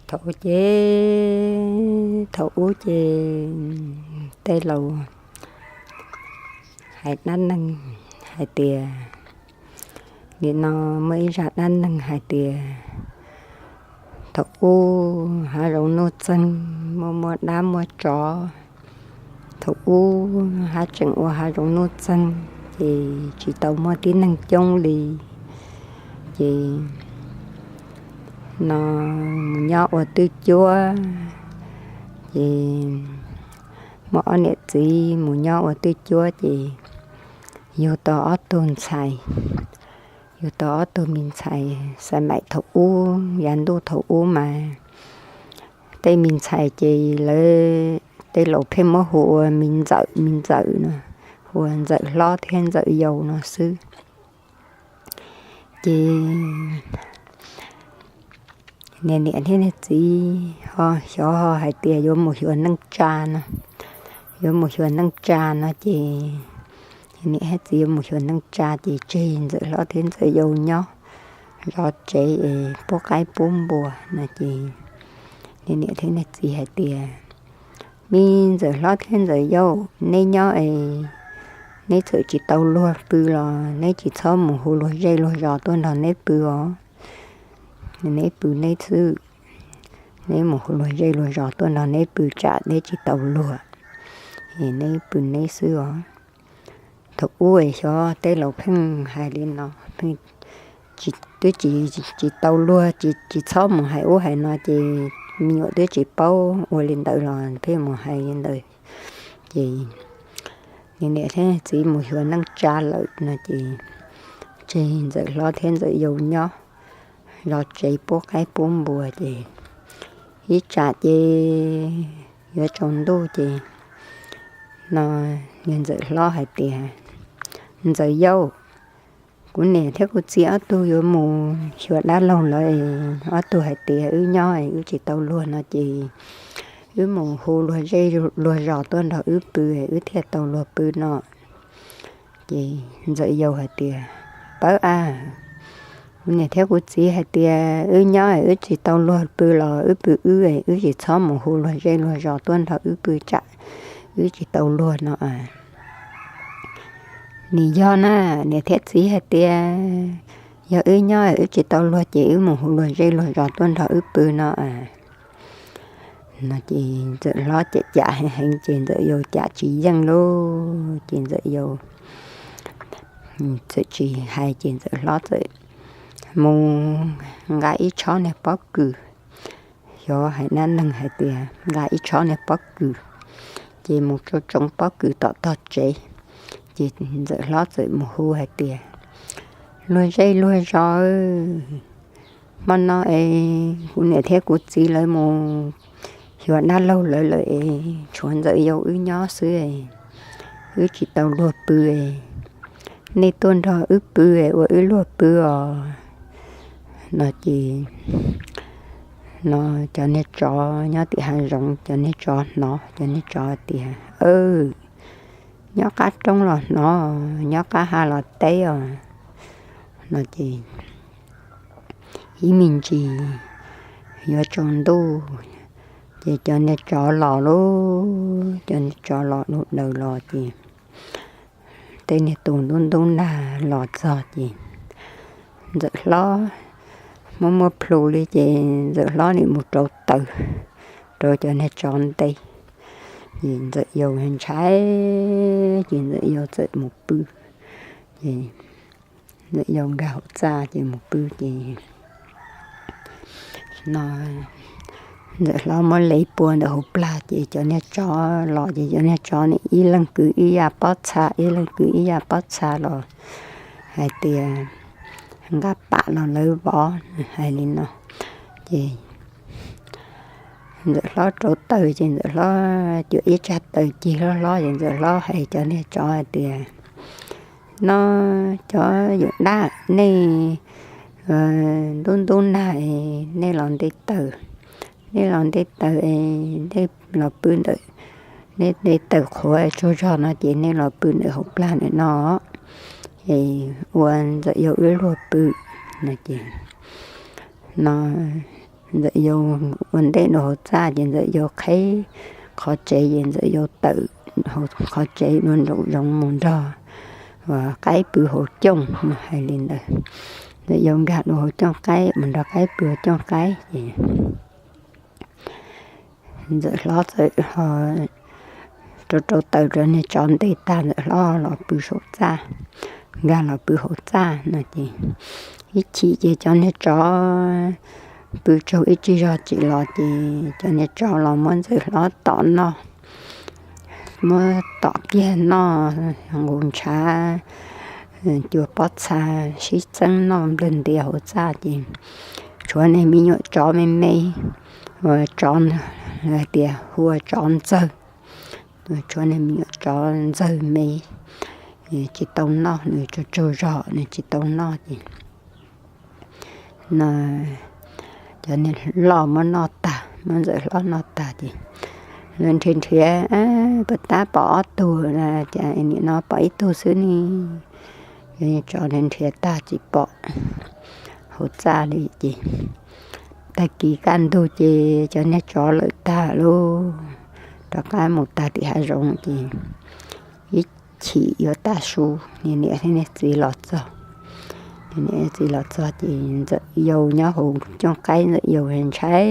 Thaum ub ces, thaum ub ces tej laus hais dab neeg hais tias, nim no muaj ib zaj dab neeg hais tias thaum ub hav zoov nuj txeeg, muaj muaj dab muaj tsov. Thaum ub hab tseem ua hav zoov nuj txeeg ces tsis tau muaj tib neeg coob li. Ces no mus nyob ua twj cuab, ces muaj ob niam txiv mus nyob ua twj cuab ces yug tau ob tug ntxhais. Yug tau ob tug me ntxhais, xav maim thaum ub, yav ntuj thaum ub mas tej me ntxhais ces lawv tej laus pheej muab hu ua me ntxawm me ntxawm no, hu ua ntxawm hlob thiab ntxawm yau no xwb. Ces niag niam thiab niag txiv ho xyov ho hais tias yuav mus xyuas neej tsa no, yuav mus xyuas neej tsa no ces niam thiab txiv yuav mus xyuas neej tsa ces tseg ntxawm hlob thiab ntxawm yau nyob zov tsev es pub qaib pub npua no ces niam thiab niag txiv hais tias, me ntxawm hlob thiab ntxawm yau, neb nyob es neb txawm tsis tau luag pw los neb tsis txhob mus hu luag zej luag zos tuaj nrog neb pw os. Neb pw neb xwb, neb mus hu luag zej luag zos tuaj nrog neb pw tsam neb tsis tau luag, es neb pw neb xwb os. Thaum ub es xyov tej laus pheej hais li no, twb tsis, tsis tau luag, tsis txhob mus hais ub hais no ces me nyuam twb tsis paub ua li ntawd los pheej mus hais li ntawd. Ces niam thiab txiv mus xyuas neej tsa lawm no ces tseg ntxawm hlob thiab ntxawm yau nyob zov tsev pub qaib pub npua ces ib tsam ces yuav tsaus ntuj ces no niag ntxawm hlob hais tias, ntxawm yau, kuv niam thiab kuv txiv ob tug yuav mus xyuas dab laug lawm, ob tug hais tias wb nyob es wb tsis tau luag no ces wb mus hu luag zej luag zos tuaj nrog wb pw wb thiaj tau luag pw no. Ces ntxawm yau hais tias, pawb a, kuv niam thiab kuv txiv hais tias wb nyob es wb tsis tau luag pw los wb pw wb, wb tsis txhob mus hu luag zej luag zos tuaj nrog wb pw tsam wb tsis tau luag no. Nim yog na, niam thiab txiv hais tias yog wb nyob es wb tsis tau luag ces wb mus hu luag zej luag zos tuaj nrog wb pw no. No ces ntxawm hlob cam cam heev heev ces ntxawm yau cam tsis yeej lauj, ces ntxawm yau txawm tsis hais ces ntxawm hlob txawm mus nqa ib tshob niag pob kws, xyov hais dab neeg hais tias nqa ib tshob niag pob kws, ces mus tsoo tsoo pob kws tom tog tsev, ces ntxawm hlob txawm mus hu hais tias, luag zej luag zos, hmo no es kuv niam thiab kuv txiv lawv mus xyuas dab laug lawv lawm es tshuav ntxawm yau wb nyob xwb, wb tsis tau luag pw, nej tuaj nrog wb pw ua wb luag pw os. No ces no cov niag tsov nyob tim hav zoov, cov niag tsov hnov, cov niag tsov tias, nyob qab roob los hnov, nyob qab hav los teb os. No ces ib me ntsis yuav tsaus ntuj, ces cov niag tsov los lauj, cov niag tsov los dub daws los ces tej niag tus ntub ntub nag los txog ces ntxawm hlob muab muab plhu li ces ntxawm hlob nim mus rauv taws rau cov niag tsov nte. Ces ntxawm yau ntshai, ces ntxawm yau txawm mus pw. Ces ntxawm yau nkag hauv txaj ces mus pw ces no ntxawm hlob muab le pua ntawm hauv plag ces cov niag tsov los ces cov niag tsov nim ib leeg kwv ib yam pob txha, ib leeg kwv ib yam pob txha los hais tias nqa pam los lawv vov, hais li no. Ces ntxawm hlob rauv taws ces ntxawm hlob cuam ib tsag taws cig hlob hlob ces ntxawm hlob hais cov niag tsov hais tias, no cov yawm dab, nej ntub ntub nag es nej los nte taws, nej los nte taws es nej los pw ntawm, nej nte taws qhuav tsaug zog no ces nej los pw ntawm hauv plag ntawm no es ua ntxawm yau wb luag pw. No ces no Ntxawm Yau ua ntej dua hauv txaj ces Ntxawm Yau qheb qhov tsev ces Ntxawm Yau tawm qhov tsev dua nraum zoov mus nrog qaib pw hauv cooj no hais li ntawd. Ntxawm Yau nkag dua hauv cooj qaib mus nrog qaib pw hauv cooj qaib ces Ntxawm Hlob txawm rau rau taws rau niag tsov nte tag Ntxawm Hlob los pw saum txaj, nkag los pw hauv txaj no ces ib chim ces cov niag tsov pw tsaug ib tsig zog tsis los ces cov niag tsov los muab Ntxawm Hlob tom noj, muab tom kiag noj, nqus ntshav, cua pob txha sib txeeb noj nplawg ntias hauv txaj ces tshuav niag me nyuam tsov me me, ua tsov, hais tias hu ua tsov ntxawg, tshuav niag me nyuam tsov ntxawg me, tsis tau noj, nws tsaug tsaug zog nws tsis tau noj ces no cov niag loj muab noj tag, muab Ntxawm Hlob noj tag ces lawv nrhiav nrhiav, puas tab pom ob tug, cas nim no pom ib tug xwb ne. Cov niag tsov nrhiav nrhiav tag tsis pom hauv txaj li ces tag kis kaj ntug ces cov niag tsov lawm tag lauj, rov qab mus tag tim hav zoov ces ib chim yuav tav su, niag niam thiab niag txiv los txog. Niam txiv los txog ces Ntxawm Yau nyob hauv cooj qaib, Ntxawm Yau ntshai,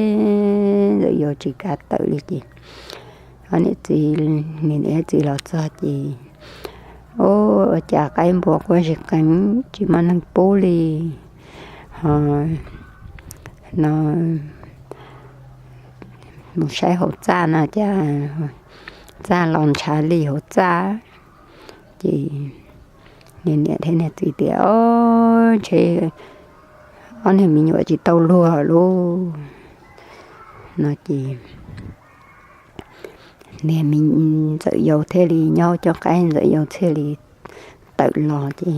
Ntxawm Yau tsis kav tawm li ces ob niam txiv, niam txiv los txog ces, ua cas qaib npua quaj zig qees tsis muaj neeg pub li ho no mus saib hauv txaj no cas txaj los ntshav li hauv txaj. Ces niag niam thiab niag txiv tias, o, ntshe ob niag me nyuam tsis tau luag lauj no ces niag Ntxawm Yau thiaj li nyob cooj qaib, Ntxawm Yau thiaj li tawm los ces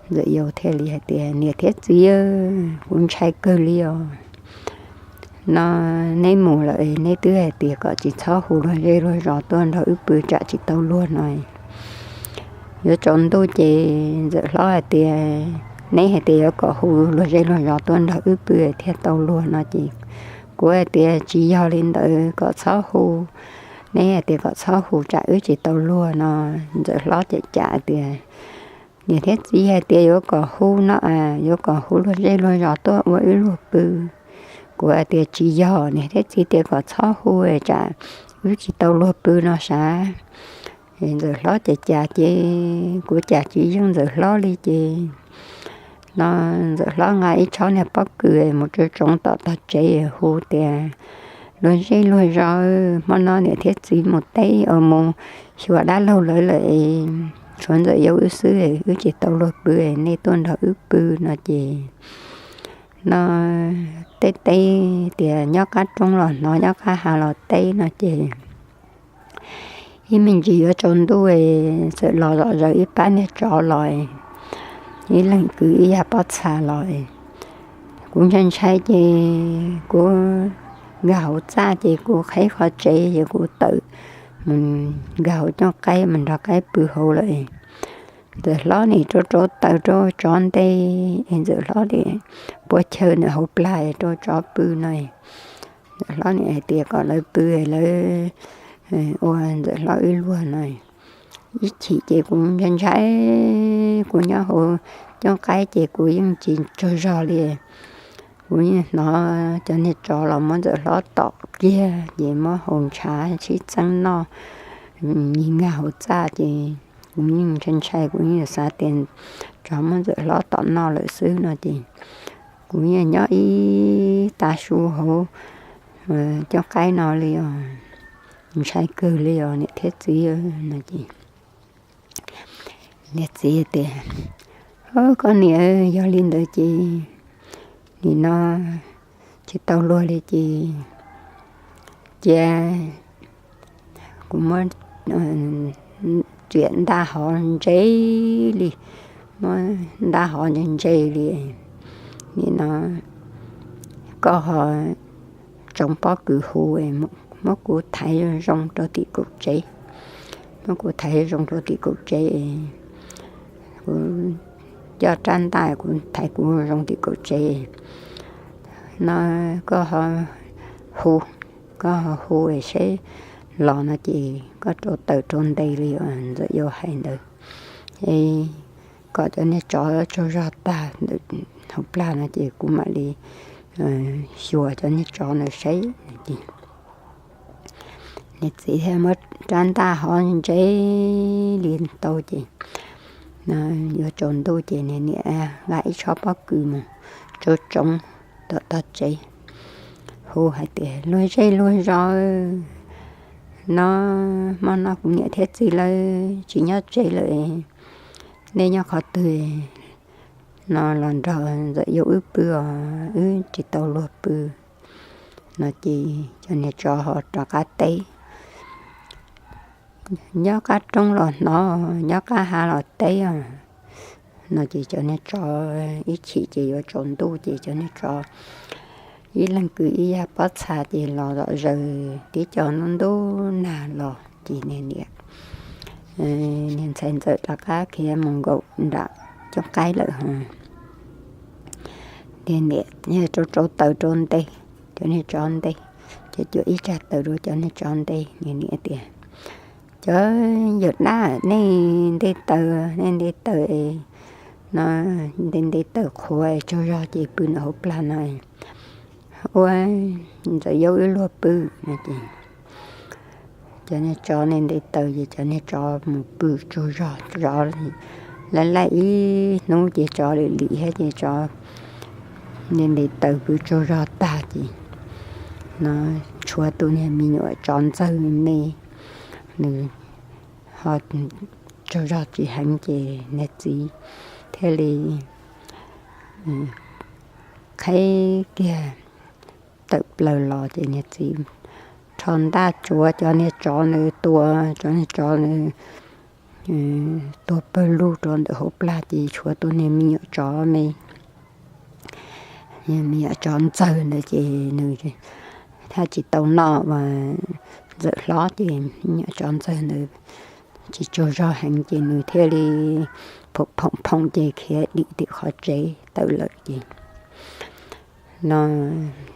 Ntxawm Yau thiaj li hais tias, niam thiab txiv, kuv ntshai kawg li os. No neb mus lawm neb twb hais tias kom tsis txhob hu luag zej luag zos tuaj nrog wb pw tsam tsis tau luag no. Yuav tsaus ntuj ces Ntxawm Hlob hais tias, neb hais tias yuav kom hu luag zej luag zos tuaj nrog wb pw thiaj tau luag no ces kuv hais tias tsis yog li ntawd, kom txhob hu. Neb hais tias kom txhob hu tsam wb tsis tau luag no. Ntxawm Hlob cem cam tias, niam thiab txiv hais tias yuav kom hu no, yuav kom hu luag zej luag zos tuaj ua wb luag pw. Kuv hais tias tsis yog, niam thiab txiv tias kom txhob hu tsam wb tsis tau luag pw no sav. Ntxawm Hlob cem cam ces kuv cam tsis yeej Ntxawm Hlob li ces no Ntxawm Hlob nqa ib tshob niag pob kws mus tsoov tsoov tom tog tsev hu tias, luag zej luag zos, hmo no niam thiab txiv mus teb, mus xyuas dab laug lawv lawm, tshuav Ntxawm Yau wb xwb, wb tsis tau luag pw, nej tuaj nrog wb pw no ces no teb teb tias nyob qab roob los hnov, nyob qab hav los teb no ces ib me ntsis yuav tsaus ntuj txawm los zom zaws ib pab niag tsov los, ib leeg kwv ib yag pob txha los. Kuv ntshai ntshai ces kuv nkag hauv txaj ces kuv qheb qhov tsev ces kuv tawm mus nkag hauv cooj qaib mus nrog qaib pw hauv lawm. Ntxawm Hlob nim rau rau taws rau tsov nte, es Ntxawm Hlob nim pua chaw ntawm hauv plag rau tsov pw no. Ntxawm Hlob nim hais tias kom lawv pw, lawv ua Ntxawm Hlob wb luag no. Ib chim ces kuv ntshai ntshai, kuv nyob hauv cooj qaib ces kuv yeej tsis tsaug zog li. Kuv yeej hnov cov niag tsov los muab Ntxawm Hlob tom kiag ces muab haus ntshav sib txeeb noj, nim nkag hauv txaj ces kuv yeej ntshai ntshai, kuv yeej xav tias tsov muab Ntxawm Hlob tom noj lawm xwb no ces kuv yeej nyob ib tav su hauv cooj qaib no li os, ntshai kawg li os niam thiab txiv no ces niag txiv tias, o, koj niam, yog li ntawd ces nim no tsis tau luag li ces cia kuv muab riam ntaj hov ntse li, muab ntaj hov ntse ntse li, nim no koj ho tsoov pob kws hu, muab kuv thaiv zoo zoo rau tim kaum tsev, muab kuv thaiv zoo rau tim kaum tsev, kuv coj rab ntaj kuv thaiv kuv zoo tim kaum tsev. no koj ho hu, koj ho hu es seb los no ces koj rau taws rau nte li Ntxawm Yau hais ntawd, es kom cov niag tsov tsaug zog tag ntawm hauv plag no ces kuv mam li xyuas cov niag tsov ntawd saib. Niag txiv thiaj muab rab ntaj hov ntse li tau ces yuav tsaus ntuj ces niag niam nqa ib tshob pob kws mus tsoov tsoov tom tog tsev, hu hais tias, Luag zej luag zos, no hmo no kuv niam thiab txiv lawv tsis nyob tsev lawm, nej nyob qhov twg no los nrog Ntxawm Yau wb pw os, wb tsis tau luag pw. No ces cov niag tsov ho rov qab teb, Nyob qab roob los hnov, nyob qab hav los teb os. No ces cov niag tsov ib chim ces yuav tsaus ntuj ces cov niag tsov ib leeg kwv ib yag pob txha ces los zom zaws tib co ntub ntub nag los ces niag niam, niag ntxhais Ntxawm rov qab khiav mus nkaum nram cooj qaib lawm hos. Niag niam rau rau taws rau nte cov niag tsov nte, ces cuam ib tsag taws rau cov niag tsov nte. Niag niam tias, Cov yawm dab, nej nte taws, nej nte taws no, nte nte taws qhuav tsaug zog ces pw nram hauv plag no, ua Ntxawm Yau wb luag pw. No ces cov niag tsov nte nte taws ces cov niag tsov mus pw tsaug zog, tsov laij laij ib hnub ces tsov lim lim thiab ces tsov nte nte taws pw tsaug zog tag ces no tshuav tus niag me nyuam tsov ntxawg me, nws ho tsaug zog tsis heev ces niag txiv thiaj li qhib kiag tawm plaws los ces niag txiv rho ntaj tsuav cov niag tsov ntawd tua, cov niag tsov ntawd tuag pawg lug rau ntawm hauv plag ces tshuav tus niag me nyuam tsov me, me nyuam tsov ntxawg ntawd ces nws thiaj tsis tau noj. Ntxawm hlob ces me nyuam tsov ntxawg ntawd tsis tsaug zog heev ces nws thiaj li phoom phoom phoom ces khiav dim tim qhov tsev tawm lawm ces no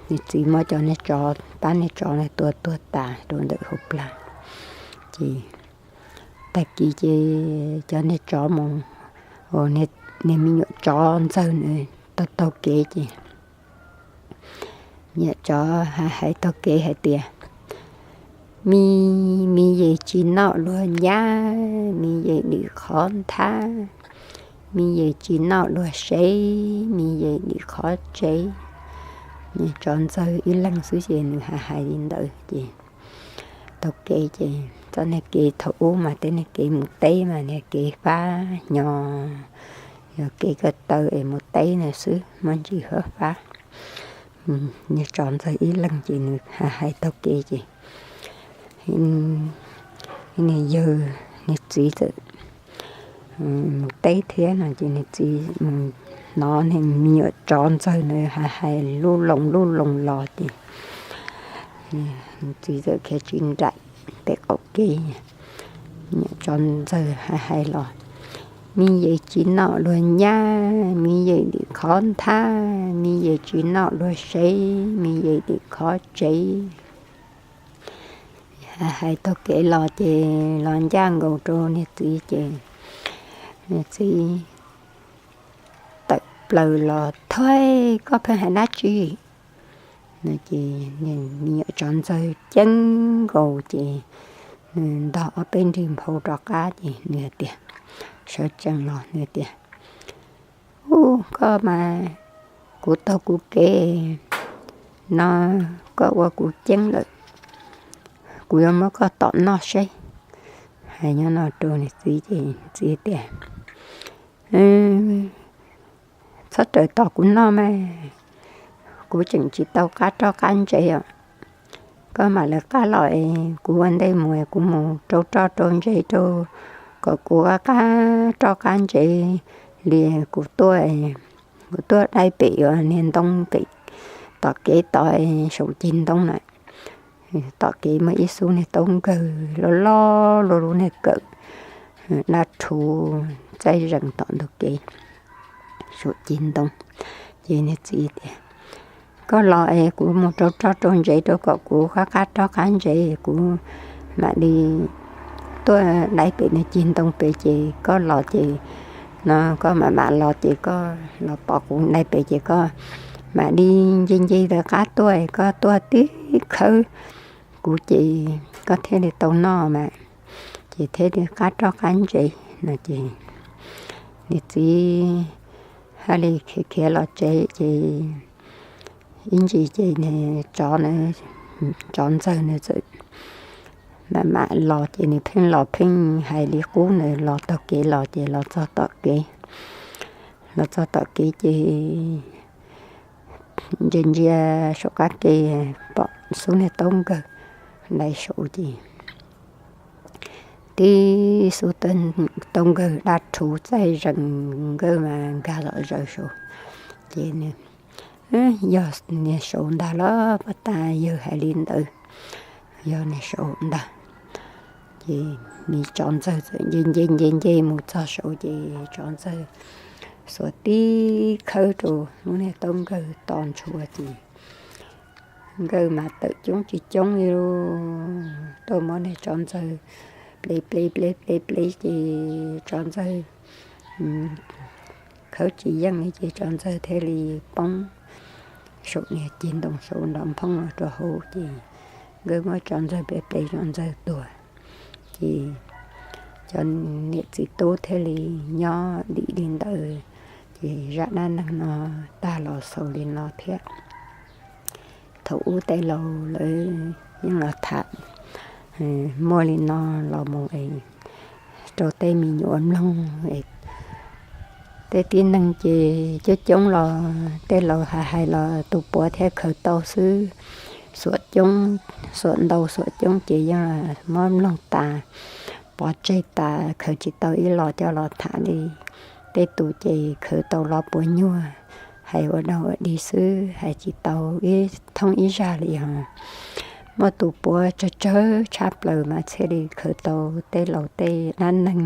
niag txiv muab cov niag tsov, pab niag tsov ntawd tua tuag tas rau ntawm hauv plag ces tag kis ces cov niag tsov mus, niag me nyuam tsov ntxawg ntawd taug taug kev ces me nyuam tsov hais hais taug kev hais tias, Mi, mi yes tsis noj luag ncaj, mi yes dim qhov nthab, mi yes tsis noj luag sev, mi yes dim qhov tsev. Niag tsov ntxawg ib leeg xwb ces nws hais hais li ntawd ces taug kev ces txoj niag kev thaum ub mas tej niag kev mus teb mas niag kev fab hnyo, yog kev ko taw es mus teb ntawd xwb, muaj ntsis huab fab. Niag tsov ntxawg ib leeg ces nws hais hais taug kev ces niag yawg, niag txiv txawm mus teb thiab no ces niag txiv mus hnov niag me nyuam tsov ntxawg ntawd hais hais lub loo lub loo los ces niag txiv txawm khiav tsis nraim pem qaum kev. Me nyuam tsov ntxawg hais hais los, Mi yes tsis noj luag ncaj, mi yes dim qhov nthab, mi yes tsis noj luag sev, mi yes dim qhov tsev. Hais hais taug kev los ces los ncaj nkaus rau niag txiv ces niag txiv tawm plaws los, Thaib, koj pheej hais dab tsi? No ces me nyuam tsov ntxawg ceeb nkaus ces nws ntog ob peb nrig nphau rov qab ces nws hais tias, sawv tsees los nws tias, Ub, koj mas, kuv taug kuv kev no, koj ua kuv ceeb lawm, kuv yuav muab koj tom noj seb. Hais nyob no rau niag txiv ces txiv tias, Txhob raws tom kuv noj mas, kuv tseem tsis tau qab roj qab ntsev os. Koj mam lawv qab los es kuv ua ntej mus, kuv mus rau roj rau ntsev rau, kom kuv qab roj qab ntsev li kuv tuaj. Kuv tuaj dai pem yuav niag ntoo pem tom kev tod, saum ceg ntoo na. Tom kev muaj ib xub niag taub nkawg loj loj luaj lub niag kawm dab rhuv txaij zees tom ntug kev saum ceg ntoo. Ces niag txiv tias, koj los es kuv mus rau rog rau ntsev rau kom kuv qab qab rog qab ntsev, kuv mam li tuaj dai pem nws ceg ntoo pem ces koj los ces no koj mam mam los ces koj los pom kuv dai pem ces koj mam li nce nce rov qab tuaj, koj tuaj tib khawb kuv ces koj thiaj li tau noj mas, ces thiaj li qab rog qab ntsev no ces nws txiv thiaj li khiav khiav los tsev ces ib ntsis ces tsov, tsov ntxawg nws txawm mam mam los ces nws pheej los pheej hais li qub, nws los taug kev los ces los txog tom kev, los txog tom kev ces ntsia ntsia saum qab ke pom xub niag taub nkawg dai saud ces tib xub taub nkawg daj rhuv txaij zees, nkawg mas nkag zom zaws saud ces nws, yog niag saud ntag los pab tas yawg hais li ntawd, yog niag saud ntag. Ces nws tsov ntxawg txawm nce nce nce nce mus txog saud ces tsov ntxawg xuas tib khawb rau lub niag taub nkawg to ntshua ces nkawg mas tawm coob tsis coob li, tuaj muab niag tsov ntxawg ple ple ple ple ple ces tsov ntxawg khawb tsis yeej li ces tsov ntxawg thiaj li poob saum niag ceg ntoo saud nrov nphoob los rau hauv ces nkawg muab tsov ntxawg ple ple tsov ntxawg tuag. Ces cov niam txiv tub thiaj li nyob dim li ntawd, ces zaj dab neeg no tag los xaus li no thiab. Thaum ub tej laus lawv yeej los tham muaj li no los mus es rau tej me nyuam mloog. Tej tib neeg ces coob coob los tej laus hais hais los tus puav thiaj khaws tau xwb. Xuam coob, xuam ntau xuam coob ces yeej muab mloog tas, pov tseg tas, khaws tsis tau ib los coj los tham li. Tej tus ces khaws tau los puas nyuag, hais ua dog ua dig xwb, hais tsis tau ib thooj ib zaj li os. Muaj tus puav tsawg tsawg tshaj plaws mas thiaj li khaws tau tej laus tej dab neeg,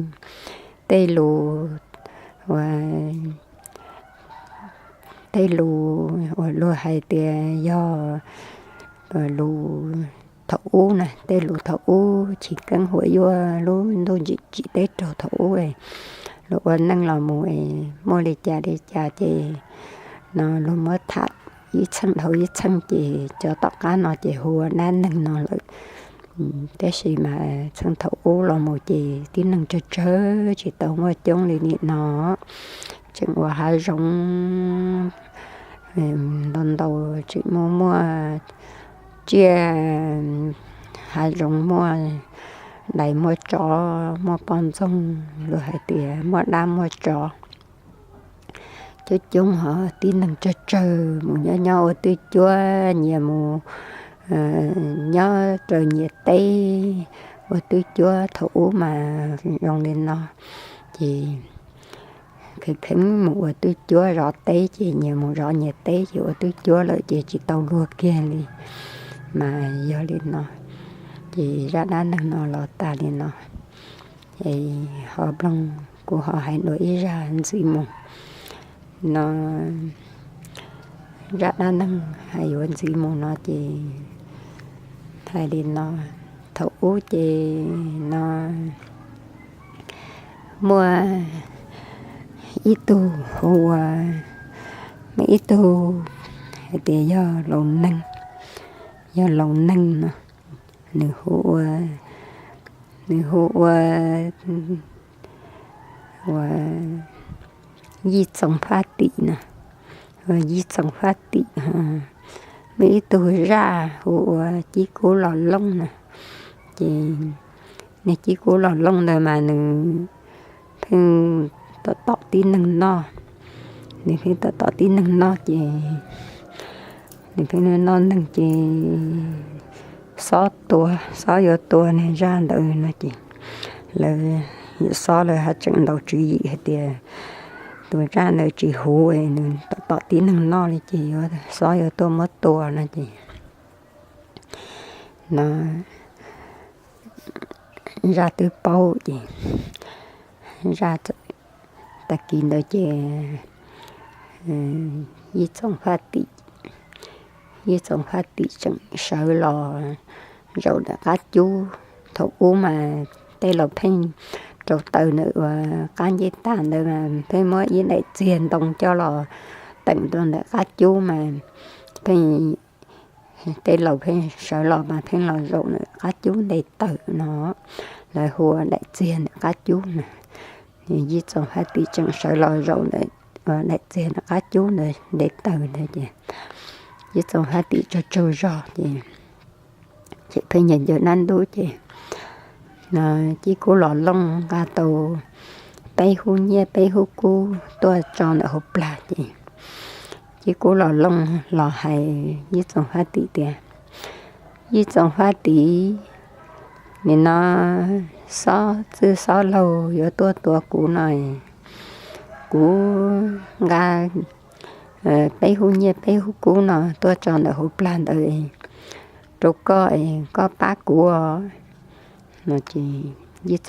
tej lus, ua, tej lus uas luag hais tias yog lus thaum ub na, tej lus thaum ub chiv keeb huam yuaj lub ntuj tsim teb raug thaum ub, luag ua neej los mus es muaj li cas li cas ces no luag muab tham ib txheej dhau ib txheej ces cov tom qab no ces hu ua dab neeg no lawm. Tab sis mas txheej thaum ub los mus ces tib neeg tsawg tsawg tsis tau muaj coob li nim no, tseem ua hav zoov ntau ntau, tseem muaj muaj tsiaj, hav zoov muaj dais muaj tsov muaj poj ntxoog, luag hais tias muaj dab muaj tsov. Coob coob ho tib neeg tsawg tsawg mus nyob nyob ua twj cuab, nyias mus nyob raws nyias teb ua twj cuab thaum ub mas zoo li no. Ces kheev kheev mus ua twj cuab zov teb ces nyias mus zov nyias teb ces ua twj cuab lawm ces tsis tau luag kiag li. Mas yog li no ces zaj dab neeg no los tas li no. Es ho mloog kuv ho hais dua ib zaj ntxiv mus no. Zaj dab neeg hais yuav ntxiv mus no ces hais li no. Thaum ub ces no muaj ib tug hu ua, muaj ib tug hais tias yog laus neeg, yog laus neeg no, nws hu ua, nws hu ua, ua Yij Txoos Faj Tim no, ua Yij Txoos Faj Tim. Muaj ib tug zaj hu ua Cib Kub Los Looj na, ces niag Cib Kub Los Looj ntawd mas nws pheej tom tom tib neeg noj, nws pheej tom tom tib neeg noj ces nws pheej noj neeg ces xob tua, xob yuav tua niag zaj ntawd no ces lawv, yawm xob lawv haj tseem ntaus tswv yim hais tias tus zaj ntawd tsis huv, nws tom tom tib neeg noj li ces yuav, xob yuav tuaj muab tua no ces no zaj twb paub ces zaj, tag kis ntawd ces Yij Txoos Faj Tim Yij Txoov Faj Tim tseem sawv los zaum ntawm qab cub. Thaum ub mas tej laus pheej rau taws ntawm ua qab ncej tag ntawd mas pheej muab ib daim txiag ntoo coj los teem rau ntawm qab cub mas pheej tej laus pheej sawv los mas pheej los zaum ntawm qab cub nte taws no, lawv hu ua daim txiag ntawm qab cub na. Yij Txoov Faj Tim tseem sawv los zaum ntawm daim txiag ntawm qab cub ntawd nte taws ntawd ces Yij Txoov Faj Tim tsaug tsaug zog ces, ces pheej ncaws ncaws dab ntub ces no Cib Kub Los Looj nqa tau peb hub nyiaj peb hub kub tuaj tso ntawm hauv plag ces Cib Kub Los Looj los hais Yij Txoov Faj Tim tias, Yij Txoov Faj Tim, nim no xob txwj xob laug yuav tuaj tua kuv no, kuv nqa peb hub nyiaj peb hub kub no tuaj tso ntawm hauv plag ntawd rau koj, koj pab kuv no ces Yij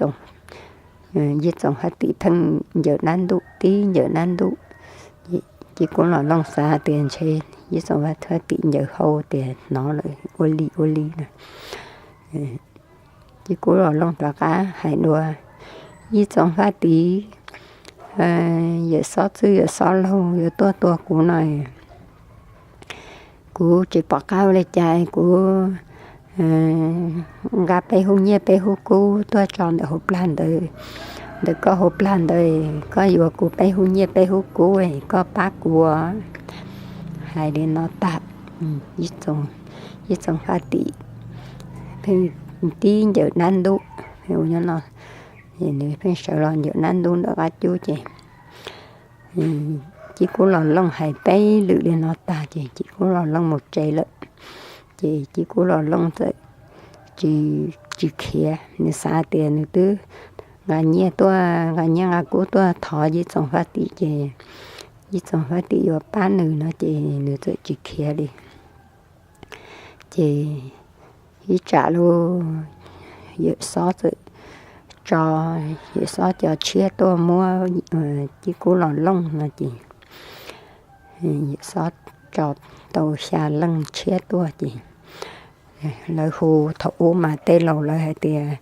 Txoov Faj Tim pheej ncaws dab ntub tib ncaws dab ntub. Cib Kub Los Looj xav tias ntshe Yij Txoov Faj Tim ncaws hau tias hnov lawm ua li ua li na. Cib Kub Los Looj rov qab hais dua, Yij Txoov Faj Tim, yawm xob txwj yawm xob laug yuav tuaj tua kuv no, kuv tsis pom qab ua li cas, kuv nqa peb hub nyiaj peb hub kub tuaj tso ntawm hauv plag ntawd, ntawm koj hauv plag ntawd, koj yuav kuv peb hub nyiaj peb hub kub, koj pab kuv. Hais li no tag, Yij Txoov Faj Tim pheej tib ncaws dab ntub, nws pheej sawv los ncaws dab ntub ntawm qab cub ces Cib Kub Los Looj hais peb lwm li no tag ces Cib Kub Los Looj mus tsev lawm. Ces Cib Kub Los Looj txawm tsis, tsis khiav, nws xav tias nws twb nqa nyiaj tuaj, nqa nyiaj nqa kub tuaj thov Yij Txoov Faj Tim ces Yij Txoov Faj Tim yuav pab nws no ces nws txawm tsis khiav li. Ces ib tsam lub yawm xob txawm tso, yawm xob cov tshiab tuaj muab Cib Kub Los Looj no ces yawm xob tso tau xya leej tshiab tuaj ces lawv hu, thaum ub mas tej laus lawv hais tias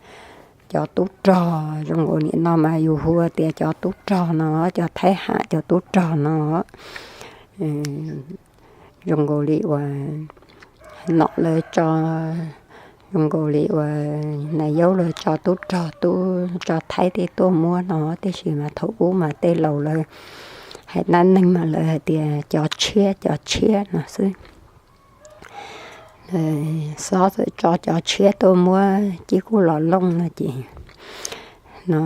cov tub rog, zoo nkaus nim no mas yus hu tias cov tub rog no, cov Thaib Ham cov tub rog no, zoo nkaus li uas nom lawv tso, zoo nkaus li uas Nais Yauv lawv tso tub rog, tub tso Thaib tej tuaj muab no, tiam sis mas thaum ub mas tej laus lawv hais dab neeg mas lawv hais tias cov tshiab, cov tshiab no xwb. Xob txawm tso cov tshiab tuaj muab Cib Kub Los Looj no ces no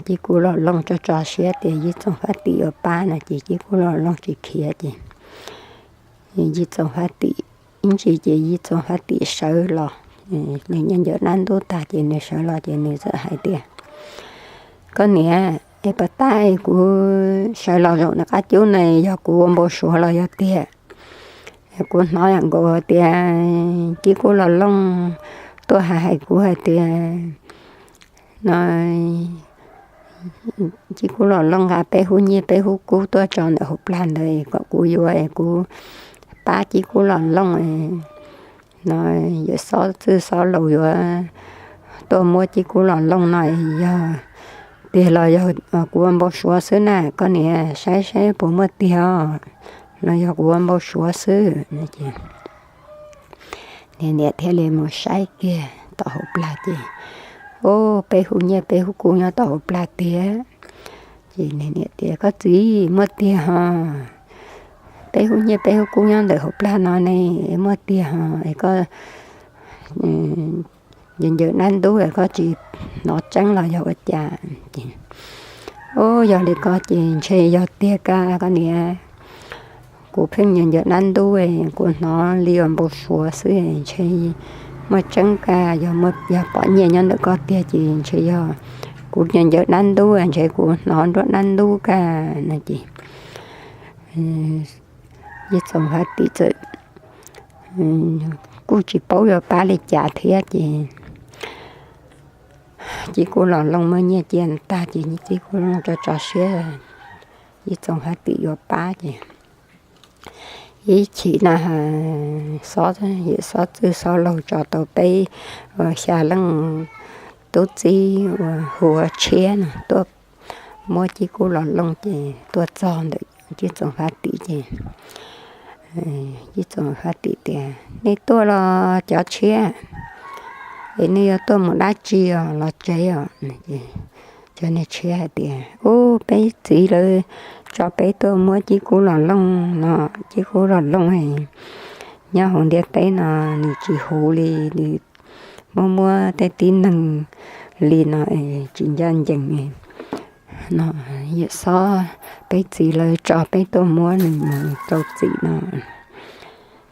Cib Kub Los Looj tso tso siab tias Yij Txoov Faj Tim yuav pab no ces Cib Kub Los Looj tsis khiav ces Yij Txoov Faj Tim, ib ntsis ces Yij Txoov Faj Tim sawv los, nws ncaws ncaws dab ntub tag ces nws sawv los ces nws txawm hais tias, koj niam, es puas tab kuv sawv los zaum nram qab cub na yog kuv ua npau suav los yog tiag? Kuv hnov yam nkaus tias Cib Kub Los Looj tuaj hais hais kuv hais tias no Cib Kub Los Looj nqa peb hub nyiaj peb hub kub tuaj tso ntawm hauv plag ntawd kom kuv yuav es kuv pab Cib Kub Los Looj no, yawm xob txwj xob laus yuav tuaj muab Cib Kub Los Looj no, yog tiag los yog kuv ua npau suav xwb na, koj niam saib saib puas muaj tiag os, los yog kuv ua npau suav xwb. Niam niam thiaj li mus saib kiag tom hauv plag ces, o, peb hub nyiaj peb hub kub nyob tom hauv plag tiag. Ces niam niam tias, koj txiv, muaj tiag hos, peb hub nyiaj peb hub kub nyob ntawm hauv plag no ne, muaj tiag hos, es koj ncaws ncaws dab ntub es koj tsis hnov tseeb los yog ua cas? Ces, o, yog li ko ces ntshe yog tiag kawg koj niam. Kuv pheej ncaws ncaws dab ntub, kuv hnov li ua npau suav xwb, ntshe muaj tseeb kawg, yog pom nyiaj nyob ntawm koj tiag ces ntshe yog kuv ncaws ncaws dab ntub ntshe kuv hnov nruab dab ntub kawg no ces Yij Txoov Faj Tim txawm kuj tsis paub yuav pab li cas thiab ces Cib Kub Los Looj muab nyiaj cia tag ces Cib Kub Los Looj tso tso siab Yij Txoov Faj Tim yuav pab ces Ib chim na, Xob, Yawm Xob Txwj Xob Laug tso tau peb, ua xya leej tub txib uas hu ua Tshiab no tuaj muab Cib Kub Los Looj ces tuaj txog ntawm Yij Txoov Fab Tim ces Yij Txoov Fab Tim tias, Nej tuaj los cov Tshiab, es nej yuav tuaj mus dab tsi os, los tsev os? Cov niag Tshiab hais tias, Ub, peb txiv lawv tso peb tuaj muab Cib Kub Los Looj no, Cib Kub Los Looj nyob hauv ntiaj teb no nws tsis huv li, nws muab muab tej tib neeg li no tsis ncaj ncees no. Yawm Xob, peb txiv lawv tso peb tuaj muab nws mus rau txim no.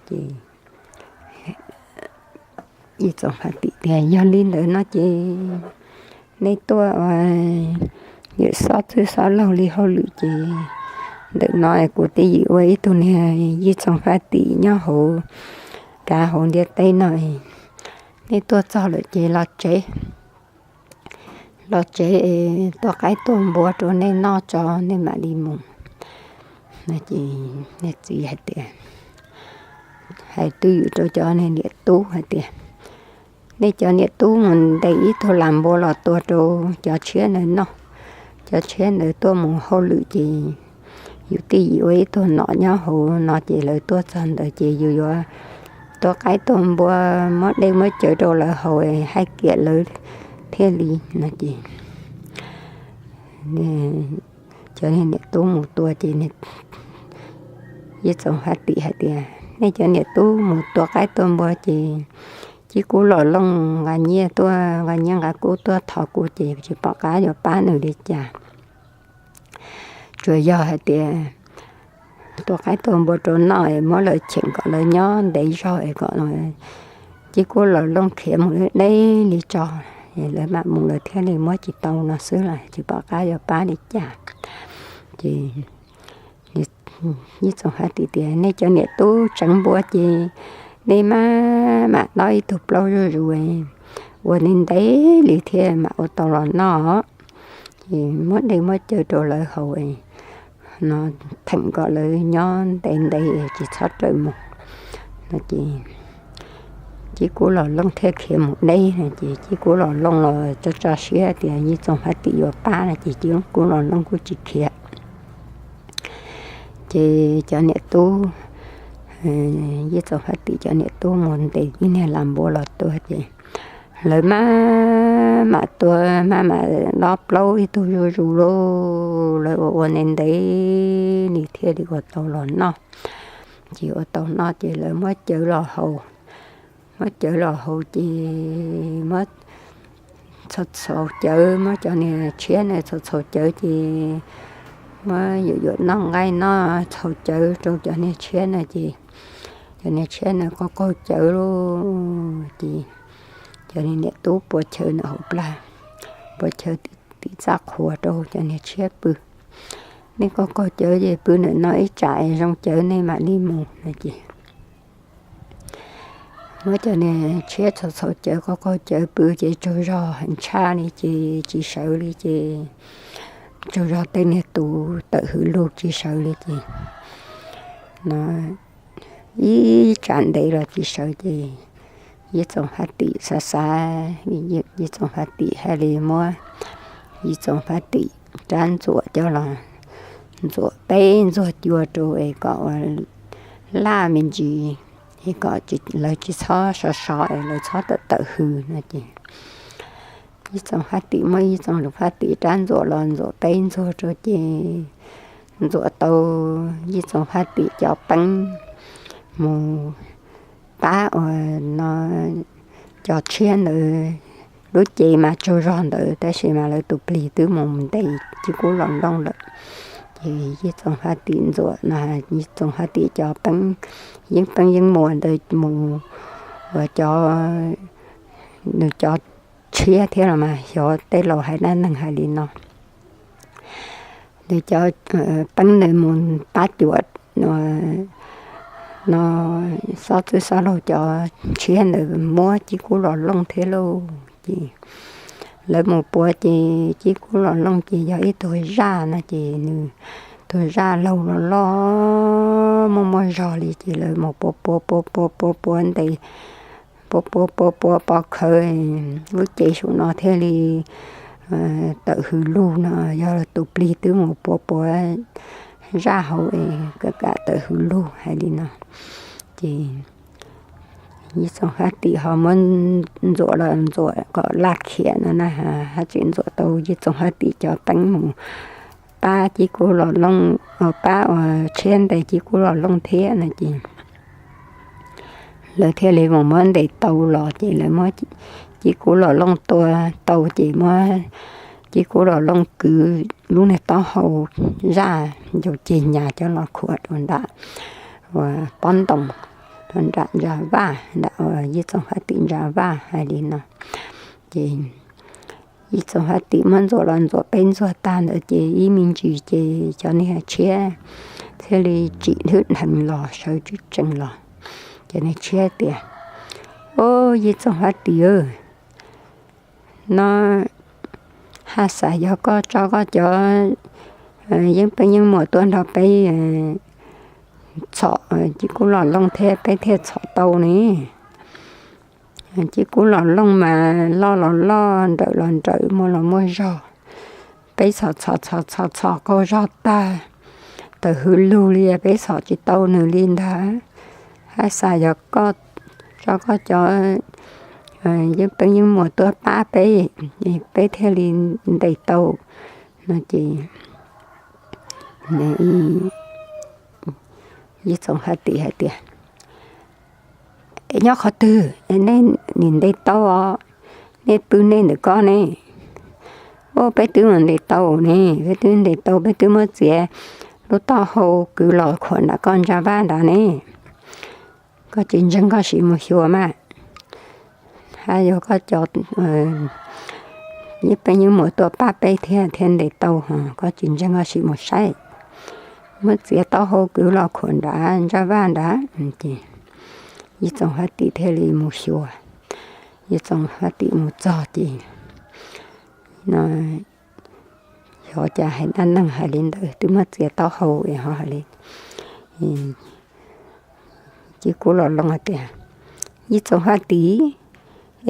Ces Yij Txoov Fab Tim tias, Yog li ntawd no ces nej tuaj ua Yawm Xob Txwj Xob Laug li hauj lwm ces ntawm no kuv twb yim ua ib tug niag Yij Txoov Fab Tim nyob hauv kav hauv ntiaj teb no. Nej tuaj txog lawm ces los tsev, los tsev es tua qaib tua npua rau nej noj tso nej mam li mus. Ces niag txiv hais tias, hais twj ywm rau cov niam tub hais tias, Nej cov niam tub mus ntes ib tug lam npua los tua rau cov Tshiab ntawd noj. Cov Tshiab ntawd tuaj mus hauj lwm ces yus twb yim ua ib tug nom nyob hauv no ces lawv tuaj txog ntawd ces yus yuav tua qaib tua npua, muab dej muab cawv rau lawv haus, haib kiam lawv thiaj li no ces cov niam tub mus tua ces Yij Txoov Fab Tim hais tias, Nej cov niam tub mus tua qaib tua npua ces Cib Kub Los Looj nqa nyiaj tuaj, nqa nyiaj nqa kub tuaj thov kuv ces tsis pom qab yuav pab nws li cas. Tsuas yog hais tias tua qaib tua npua rau noj es muab lawv cheem kom lawv nyob ntev zog es kom Cib Kub Los Looj khiav mus deb li tso, lawv mam mus lawv thiaj li muab tsis tau no xwb los tsis pom qab yuav pab li cas. Ces Yij Txoov Fab Tim tias, Nej cov niam tub tseev npua ces nej maj mam dob ib tug plaub zuj zus ua ntev ntev li thiaj mam ua tau los noj. Ces muab dej muab cawv rau lawv haus no, theem kom lawv nyob ntev ntev tsis txhob rawm mus no ces Cib Kub Los Looj thiaj khiav mus deb no ces Cib Kub Los Looj los tso tso siab tias Yij Txoov Fab Tim yuav pab no ces Cib Kub Los Looj kuj tsis khiav. Ces cov niam tub, Yij Txoov Fab Tim cov niam tub mus ntes ib niag lam npua los tua ces lawv maj mam tua, maj mam dob plaub ib tug zuj zus lauj, lawv ua ua ntev ntev li thiaj li ua tau los noj. Ces ua tau noj ces lawv muab cawv los haus, muab cawv los haus ces muab txhaus txhaus cawv, muab cov niag Tshiab na txhaus txhaus cawv ces muab yuam yuam noj nqaij noj txhaus cawv rau cov niag Tshiab na ces cov niag Tshiab na qaug qaug cawv lauj ces cov niag niam tub pua chaw ntawm hauv plag, pua chaw tim txaj qhua rau cov niag Tshiab pw. Nej qaug qaug cawv ces pw ntawm no ib tsam es zoo cawv nej mam li mus no ces muab cov niag Tshiab txhaus txhaus cawv qaug qaug cawv pw ces tsaug zog heev tshaj li ces tsis sawv li ces tsaug zog tej niag tus tawm hwv lug tsis sawv li ces no ib tsam ntev los tsis sawv ces Yij Txoov Fab Tim xav xav, Yij Txoov Fab Tim thiaj li muab Yij Txoov Fab Tim rab ntxuam coj los ntxuam peb ntxuag cua rau es kom ua laj me ntsis es kom lawv tsis txhob sov sov es lawv txhob tawm tawm hwv no ces Yij Txoov Fab Tim muab Yij Txoov Fab Tim rab ntxuam los ntxuam peb ntxuag rau ces ntxuam tau Yij Txoov Fab Tim cov peeb mus pab uas no cov Tshiab ntawd lub cev mas tsaug zog ntawd tab sis mas lawv tus plig twb mus ntes Cib Kub Los Looj lawm. Ces Yij Txoov Fab Tim ntxuam no, Yij Txoov Fab Tim cov peeb yeeb peeb yeeb muas ntawd mus, uas cov, nws cov Tshiab thiab los mas xyov tej laus hais dab neeg hais li no. Nws cov peeb ntawd mus pab cuam no, Xob Txwj Xob Laug cov Tshiab ntawd muab Cib Kub Los Looj thiab lauj. Ces lawv mus puav ces Cib Kub Los Looj ces yog ib tug zaj no ces nws tug zaj laug los loj muaj muaj zog li ces lawv mus pua pua pua pua pua pua ntes, pua pua pua pua pov khawv, lub cev saum no thiaj li tawm hws lug no. Yog tus plig twb mus pua pua zaj hauv es kam kam tawm hws lug hais li no. Ces Yij Txoov Fab Tim ho muab Ntxuam los Ntxuam kom laj khiam no na, haj tseem Ntxuam tau Yij Txoov Fab Tim cov teeb mus pab Cib Kub Los Looj, pab ua tshiab ntes Cib Kub Los Looj thiab no ces lawv thiaj li mus muab ntes tau los ces lawv muab Cib Kub Los Looj tua tau ces muab Cib Kub Los Looj kwv lub niag taub hau zaj ncau ceg nyas coj los khuam rau nram ua pob ntoo, rau nram ntsa vaj, nram Yij Txoov Fab Tim ntsa vaj hais li no. Ces Yij Txoov Fab Tim muab Ntxuam los Ntxuam peb ntxuag tag ntawd ces ib me ntsis ces cov niag tshiab thiaj li tsim hwj dheev los sawv tsees los. Cov niag tshiab tias, Au, Yij Txoov Fab Tim, no haj xav yog koj tso koj cov yeeb peb yeeb muam tuaj nrog peb txhom Cib Kub Los Looj thiab peb thiaj txhom tau ne. Cib Kub Los Looj mas loj los loj, nrawm los nrawm, muaj los muaj zog. Peb txhom txhom txhom txhom txhom qaug zog tag, tawm hws lug li, peb txhom tsis tau nws li ntag. Haj xav yog koj tso koj cov yeeb peb yeeb muam tuaj pab peb, peb thiaj li ntes tau no ces Yij Txoov Fab Tim hais tias, Es nyob qhov twg nej nim ntes tau os? Nej pw nej ntawm koj ne. Au, peb twb mus ntes tau ne, peb twb ntes tau, peb twb muab txiav lub taub hau kwv los khuam nram koj ntsa vaj nrad ne. Koj tsis ntseeg koj sim mus xyuas mas. Haj yog koj cov yeeb peb yeeb muam tuaj pab peb thiab thiaj ntes tau, ho koj tsis ntseeg koj sim mus saib. Muab txiav taub hau kwv los khuam nram ntsa vaj nrad. Ces Yij Txoov Fab Tim thiaj li mus xyuas. Yij Txoov Fab Tim mus txog ces no xyov cas hais dab neeg hais li ntawd, twb muab txiav taub hau es ho hais li. Cib Kub Los Looj hais tias, Yij Txoov Fab Tim,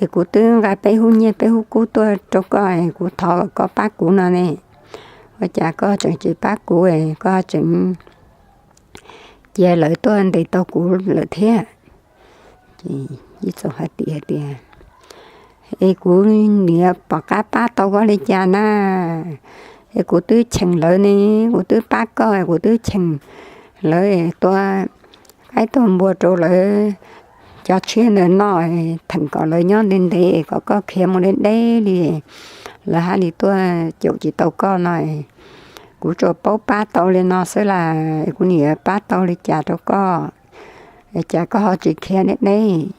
es kuv twb nqa peb hub nyiaj peb hub kub tuaj rau koj es kuv thov kom koj pab kuv no ne. Ua cas koj tseem tsis pab kuv, koj tseem cia lawv tuaj ntes tau kuv lawm thiab? Ces Yij Txoov Fab Tim hais tias, Es kuv niam pom qab pab tau koj li cas na? Es kuv twb cheem lawv ne, kuv twb pab koj, kuv twb cheem lawv tua qaib tua npua rau lawv cov tshiab ntawd noj, theem kom lawv nyob ntev ntev kom koj khiav mus deb deb li, lawv haj li tuaj caum tsis tau koj no. Kuv tsuas paub pab tau li no xwb las, kuv niam pab tau li cas rau koj, cas koj ho tsis khiav deb deb,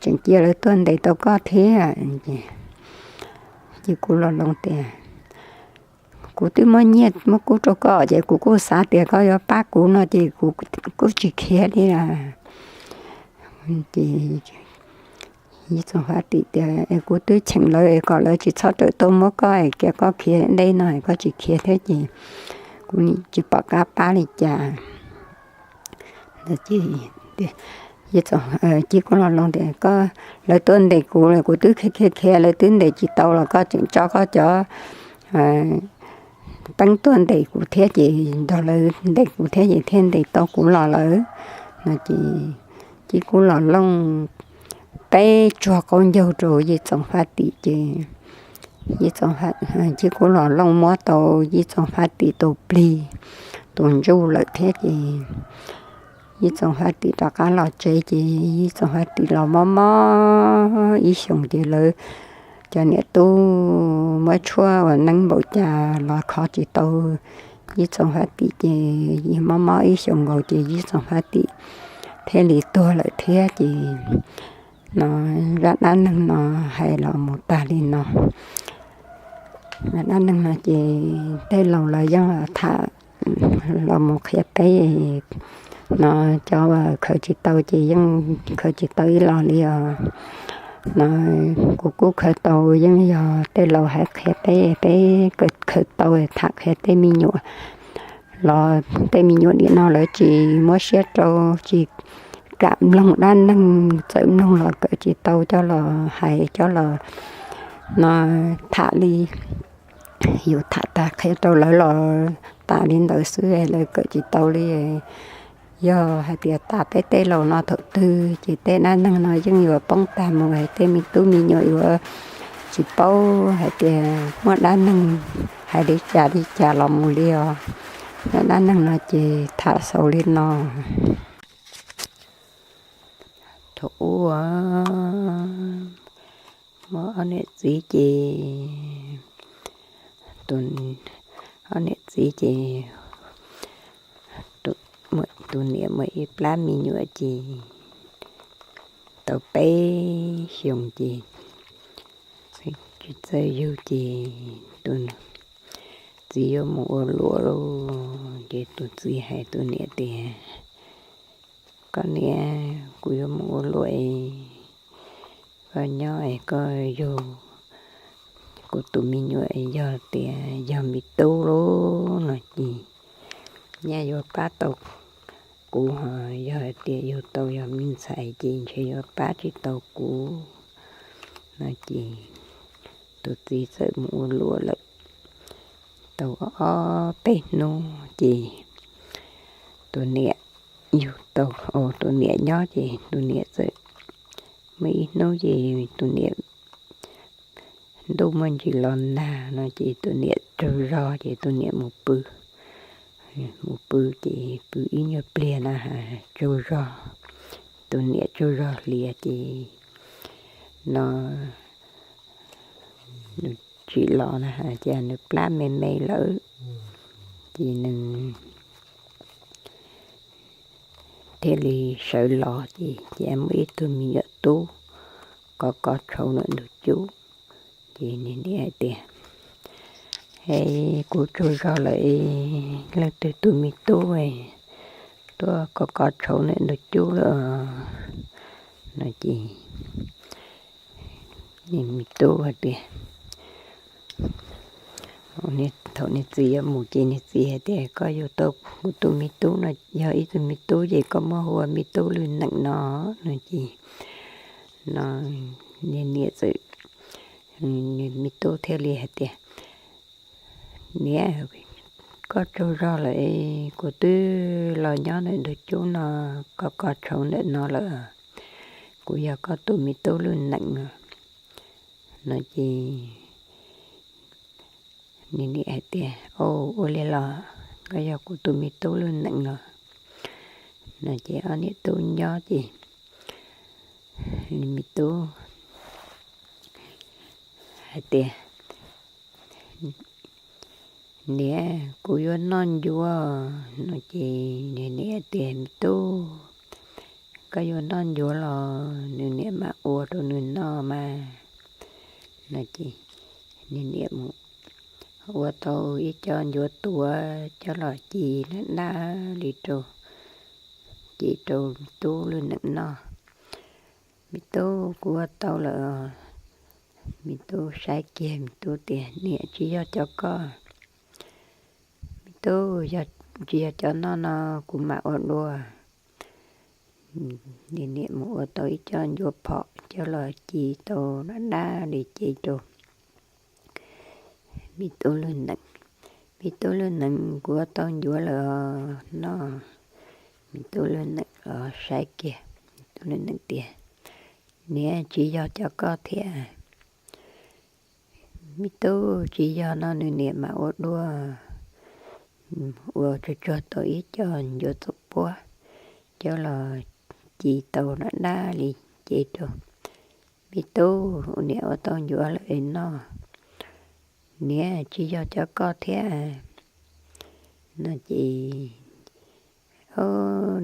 tseem cia lawv tuaj ntes tau koj thiab? Ces Cib Kub Los Looj tias, Kuv twb muab nyiaj muab kub rau koj ces kuv kuj xav tias koj yuav pab kuv no ces kuv kuj tsis khiav li las. Ces Yij Txoov Fab Tim tias, Es kuv twb cheem lawv kom lawv tsis txhob rawm tuaj muab koj, cia koj khiav deb no koj tsis khiav thiab ces kuv tsis pom qab pab li cas. Cib Kub Los Looj tias, Lawv tuaj ntes kuv los kuv twb khiav khiav khiav, lawv twb ntes tsis tau los koj tseem tso koj cov teeb tuaj ntes kuv thiab ces nrog lawv ntes kuv thiab ces thiaj ntes tau kuv los lawm no ces Cib Kub Los Looj peb tsuag qaub ncaug rau Yij Txoov Fab Tim ces Yij Txoov, Cib Kub Los Looj muab tau Yij Txoov Fab Tim tus plig tus ntsuj lawm thiab ces Yij Txoov Fab Tim rov qab los tsev ces Yij Txoov Fab Tim los mob mob ib xyoos ces lawv cov niam tub muab tshuaj ua neeb npaum cas los kho tsis tau Yij Txoov Fab Tim ces mob mob ib xyoos nkaus ces Yij Txoov Fab Tim thiaj li tuag lawm thiab ces no zaj dab neeg no hais los mus tag li no. Dab neeg no ces tej laus los yeej tham los mus qhia peb no, cov khaws tsis tau ces yeej khaws tsis tau ib los li os. No kuv kuj khaws tau, yeej yog tej laus hais qhia peb, peb khaws tau tham qhia tej me nyuam los tej me nyuam nim no lawv tsis muab siab rau, tsis kam mloog dab neeg, txawm mloog los kawm tsis tau, coj los hais coj los no tham li, yus tham tag qhia rau lawv los tas li ntawd xwb, lawv kawm tsis tau li. Yog hais tias tas peb tej laus no thaum twg ces tej dab neeg no yeej yuav poob tag mus, tej me tub me nyuam yuav tsis paub hais tias muaj dab neeg hais li cas li cas los mus li os. Dab neeg no ces tham xaus li no. Thaum ub muaj ob niam txiv ces, tus, ob niam txiv ces tus niam muaj ib plab me nyuam ces tau peb xyoos ces tsis txawj yug ces tus txiv yuav mus ua luam lauj. Ces tus txiv hais tus niam tias, koj niam, kuv yuav mus ua luam es koj nyob es koj yug kuv tus me nyuam, yog tias yog me tub lauj no ces nyaj yuav pab tau kuv, ho yog hais tias yug tau yog me ntxhais ces ntshe yuav pab tsis tau kuv no ces tus txiv txawm mus ua luam lawm tau ob peb hnub ces tus niam yug tau, tus niam nyob ces tus niam txawm, muaj ib hnub ces tus niam ntuj muaj ntsis los nag no ces tus niam tsaug zog ces tus niam mus pw. Mus pw ces pw ib nyuag pliag na has tsaug zog, tus niam tsaug zog hlias ces no nws tsim los na has ces nws plab me me lawm ces nws thiaj li sawv los ces, ces muaj ib tug me nyuam tub kov kov tshauv ntawm ntug cub. Ces niag niam hais tias, es kuv tsaug zog lawm, leej twg tus me tub tuaj kov kov tshauv ntawm ntug cub lawm no ces niag me tub hais tias, thaum niag txiv yuav mus ces niag txiv hais tias, koj yug tau kuv tus me tub no yog ib tug me tub ces koj muab hu ua me tub Lwj Neem no no ces no niag niam txawm, me tub thiaj li hais tias, niam, koj tsaug zog lawm, kuv twb los nyob ntawm ntug cub no kov kov tshauv ntawm no lawm, kuv yog koj tus me tub Lwj Neem no ces niag niam hais tias, au, ua li los koj yog kuv tus me tub Lwj Neem los no ces ob niam tub nyob ces me tub hais tias, niam, kuv yuav noj ncuav no ces niag niam tias, me tub, koj yuav noj ncuav los nws niam mam ua rau nws noj mas no ces niag niam mus ua tau ib co ncuav tuav coj los ci daj daj li rau, ci rau tub Lwj Neem noj. Me tub, kuv ua tau lawm. Me tub saib kiag me tub tias, niam, tsis yog cov koj. Me tub, tsis yog cov noj no, kuv mam ua dua. Niag niam mus ua tau ib co ncuav phom coj los ci tau daj daj li ci rau me tub Lwj Neem. Me tub Lwj Neem, kuv ua tau ncuav lawm os, noj. Me tub Lwj Neem los saib kiag, me tub Lwj Neem tias, niam, tsis yog cov koj thiab. Me tub, tsis yog no nws niam mam ua dua. Ua tsuag tsuag tau ib co ncuav txoom puab coj los ci tau daj daj li ci rau. Me tub, niam ua tau ncuav lawm es noj. Niam, tsis yog cov koj thiab. No ces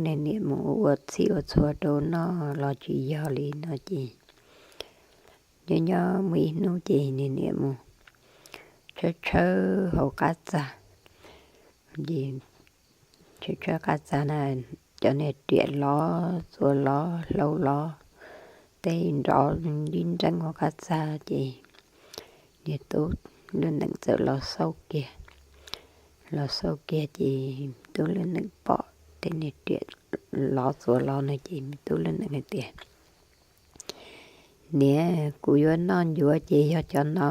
niag niam mus ua txhij ua txhua rau noj los tsis yog li no ces nyob nyob muaj ib hnub ces niag niam mus tshawb tshawb hauv qab txag. Ces tshawb tshawb qab txag na, cov niag riam lov txuas lov hlau lov, tej nrov nrib nreeb hauv qab txag ces niag tub Lwj Neem txawm los xauj kiag. los xauj kiag ces tub Lwj Neem pom tej niag riam lov txuas los no ces tub Lwj Neem hais tias, Niam, kuv yuav noj ncuav ces yog cov no.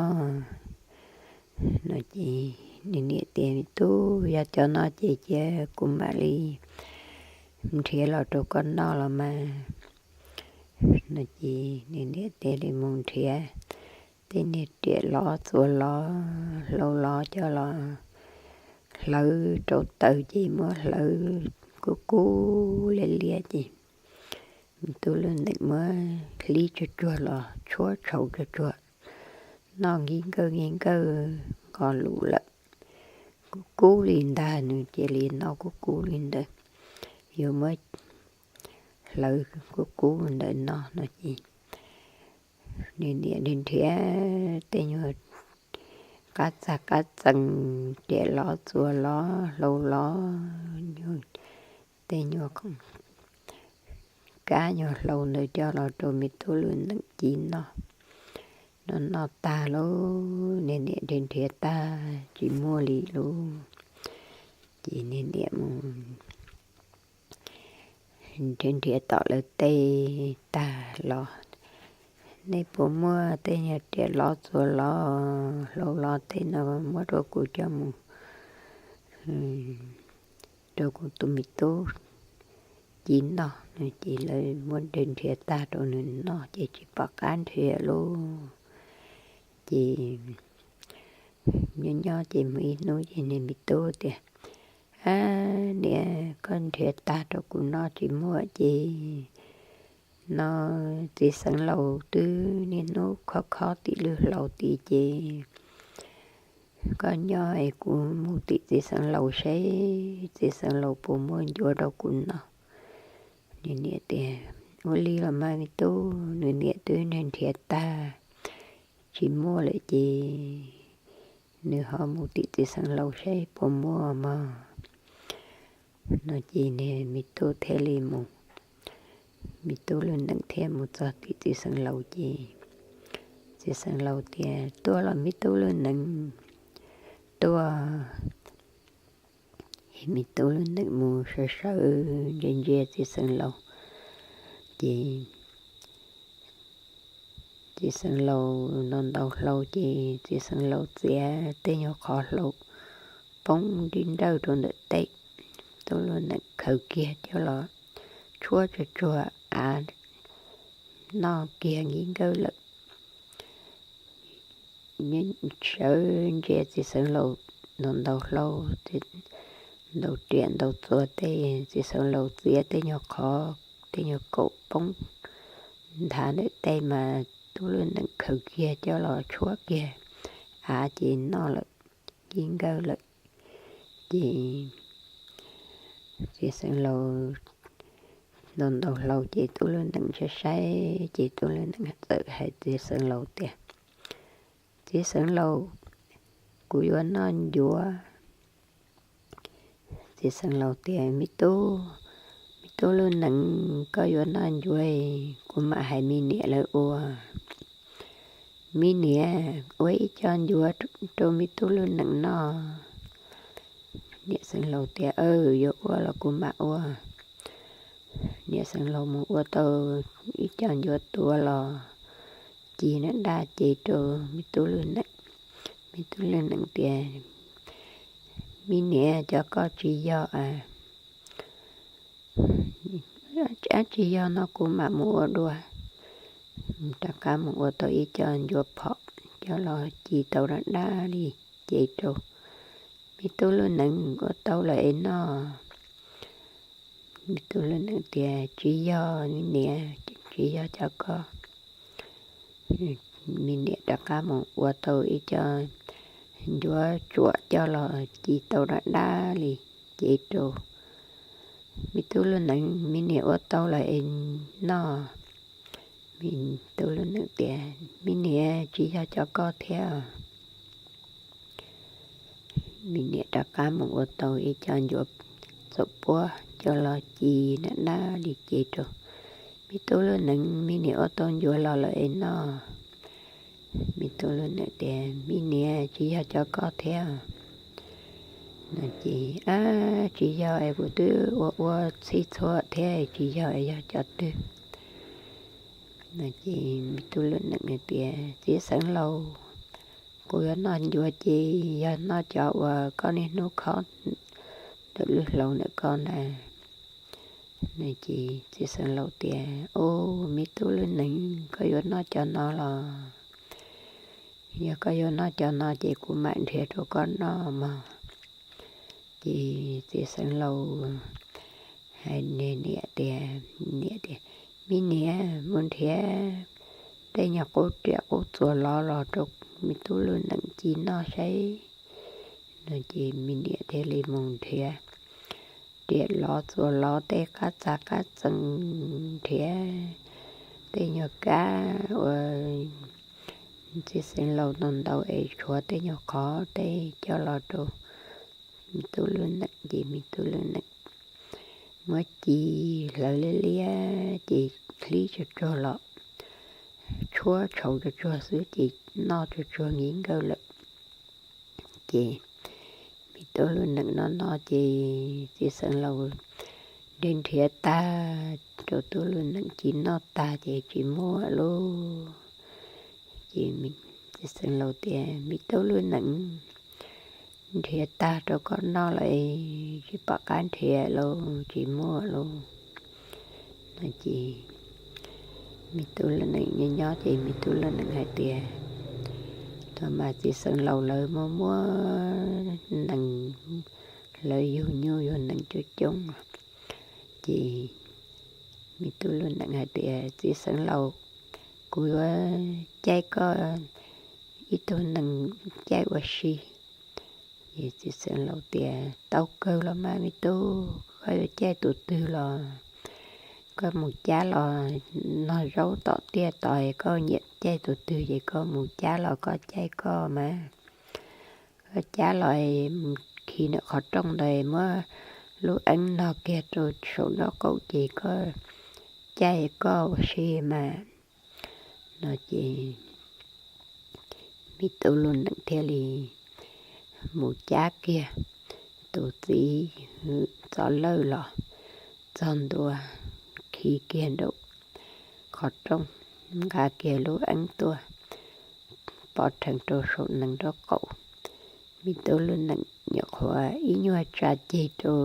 No ces nws niam tias, Me tub, yog cov no ces cia kuv mam li nrhiav los rau koj noj los mas. No ces nws niam thiaj li mus nrhiav tej niag riam lov txuas los hlau los coj los hlawv rau taws ces muab hlawv kub kub liab liab ces tub Lwj Neem muab hlib tsuag tsuag los tshuab tshauv tsuag tsuag, noj nkig nkawj nkig nkawj nqos lus lawm. Kub kub li ntag, nws cia li noj kub kub li ntawd, yuav muab hlawv kub kub ntawd noj no ces nws niam nrhiav nrhiav tej nyuag qab txag qab txees, riam lov txuas los hlau los, tej nyuag kab nyuag hlau ntawd coj los rau me tub Lwj Neem ci noj. Noj noj tag lauj, nws niam nrhiav nrhiav tag tsis muaj li lauj. Ces nws niam mus nrhiav nrhiav tom lawv tej tag los, Nej puas muaj tej nyuag riam lov txuas los hlau los tej no muab rau kuv coj mus rau kuv tus me tub ci noj. Ces lawv muab nrhiav nrhiav tag rau nws noj ces tsis pom qab nrhiav lauj. Ces nyob nyob ces muaj ib hnub ces nws me tub tias, Ab niam, koj nrhiav tag rau kuv noj tsis muaj ces no txiv xeev laus twb niaj hnub khob khob tim lwm hlau tid ces koj nyob es kuv mus tim txiv xeev laus seb txiv xeev laus puas muaj ncuav rau kuv noj. Nws niam tias, Ua li los mas me tub, nws niam twb nrhiav tag tsis muaj lawm ces nws ho mus tim txiv xeev laus seb puas muaj mog. No ces nws me tub thiaj li mus, me tub Lwj Neem thiaj mus txog tim txiv xeev laus ces txiv xeev laus tias, Tuaj los me tub Lwj Neem? Tuaj. Me tub Lwj Neem mus sawv sawv ntsia ntsia txiv xeev laus ces txiv xeev laus ntaus ntaus hlau ces txiv xeev laus txiav tej nyuag qhov hlau poob nrib nrawj rau ntawm teb. Tub Lwj Neem khaws kiag coj los tshuab tsuag tsuag av noj kiag nkig nkawj lawm. Sawv ntsia txiv xeev laus ntaus ntaus hlau, ntaus riam ntaus txuas tej, txiv xeev laus txiav tej nyuag qhov, tej nyuag kaum poob nthav ntawm teb mas tub Lwj Neem khaws kiag coj los tshuab kiag av ces noj lawm, nkig nkawj lawm. Ces txiv xeev laus ntaus ntaus hlau ces tub Lwj Neem saib saib ces tub Lwj Neem txawm hais txiv xeev laus tias, Txiv xeev laus, kuv yuav noj ncuav. Txiv xeev laus tias, Me tub, me tub Lwj Neem, koj yuav noj ncuav, kuv mam hais me niam lawv ua. Me niam, ua ib co ncuav rau me tub Lwj Neem noj. Niam xeev laus tias, Aw, yuav ua los kuv mam ua. Niam xeev laus mus ua tau ib co ncuav tuav los ci nram dab ces rau me tub Lwj Neem. Me tub Lwj Neem tias, Me niam, cov koj tsis yog a, ab tsis yog no kuv mam mus ua dua. Rov qab mus ua tau ib co ncuav phom coj los ci tau nram dab li ces rau me tub Lwj Neem, Ua tau lawm es noj. Me tub Lwj Neem tias, Tsis yog me niam, tsis yog cov koj. Me niam rov qab mus ua tau ib co ncuav tsuam coj los ci tau nram dab li ces rau me tub Lwj Neem, Me niam, ua tau lawm es noj. Me tub Lwj Neem tias, Me niam, tsis yog cov koj thiab. Me niam rov qab mus ua tau ib co ncuav txuam puab coj los ci nram dab li ces rau me tub Lwj Neem, Me niam, ua tau ncuav los lawm es noj. Me tub Lwj Neem tias, Me niam, tsis yog cov koj thiab. Ces, Ab, tsis yog es kuv twb ua ua txhij txhua thiab, tsis yog es yog cov twg. Ces me tub Lwm Neem hais tias, Txiv xeev laus, kuv yuav noj ncua ces yog noj cov uas koj niaj hnub khob ntawm lwj hlau ntawm koj ntag. Ces txiv xeev laus tias, Ub, me tub Lwm Neem, koj yuav noj cov no los? Yog koj yuav noj cov no ces kuv mam nrhiav rau koj noj mog. Ces txiv xeev laus hais niam tias, niam tias, Me niam, mus nrhiav tej nyuag qub riam qub txuas lov los rau me tub Lwm Neem ci noj saib. No ces me niam thiaj li mus nrhiav riam lov txuas lov tej qab txag qab txees, nrhiav tej nyuag kab uas txiv xeev laus ntaus ntaus es tshuav tej nyuag qhov tej coj los rau me tub Lwm Neem. Ces me tub Lwm Neem muab ci hlawv liab liab ces hlib tsuag tsuag los tshuab tshauv tsuag tsuag xwb ces noj tsuag tsuag nkiv nkawj lawm. Ces me tub Lwm Neem noj noj ces txiv xeev laus nrhiav nrhiav tag rau tub Lwm Neem ci noj tag ces tsis muaj lawm. Ces txiv xeev laus tias, Me tub Lwm Neem, nrhiav tag rau koj noj lawm, tsis pom qab nrhiav lawm, tsis muaj lawm. No ces me tub Lwm Neem nyob nyob ces me tub Lwm Neem hais tias, Thaum mas txiv xeev laus lawv muaj muaj nees, lawv yug nyuj yug nees coob coob. Ces me tub Lwm Neem hais tias, Txiv xeev laus, kuv yuav caij koj ib tug nees caij ua si. Ces txiv xeev laus tias, Tau kawg los mas me tub, koj yuav caij tus twg los koj mus cab los, noj zaub tom tiaj tod es koj nyiam caij tus twg ces koj mus cab los koj caij koj mas. Koj cab los mus khi ntawm qhov rooj ntawd, muab lub eeb nog kiag rau saum nraub qaum ces koj caij koj ua si mas. No ces me tub Lwm Neem thiaj li mus cab kiag tus txiv Txov Lawj los txog ntua, khi kiag nraum qhov rooj, nqa kiag lub eeb tuaj pov rhees rau saum nees nraub qaum. Me tub Lwm Neem nyuam qhuav ib nyuag tsa ceg rau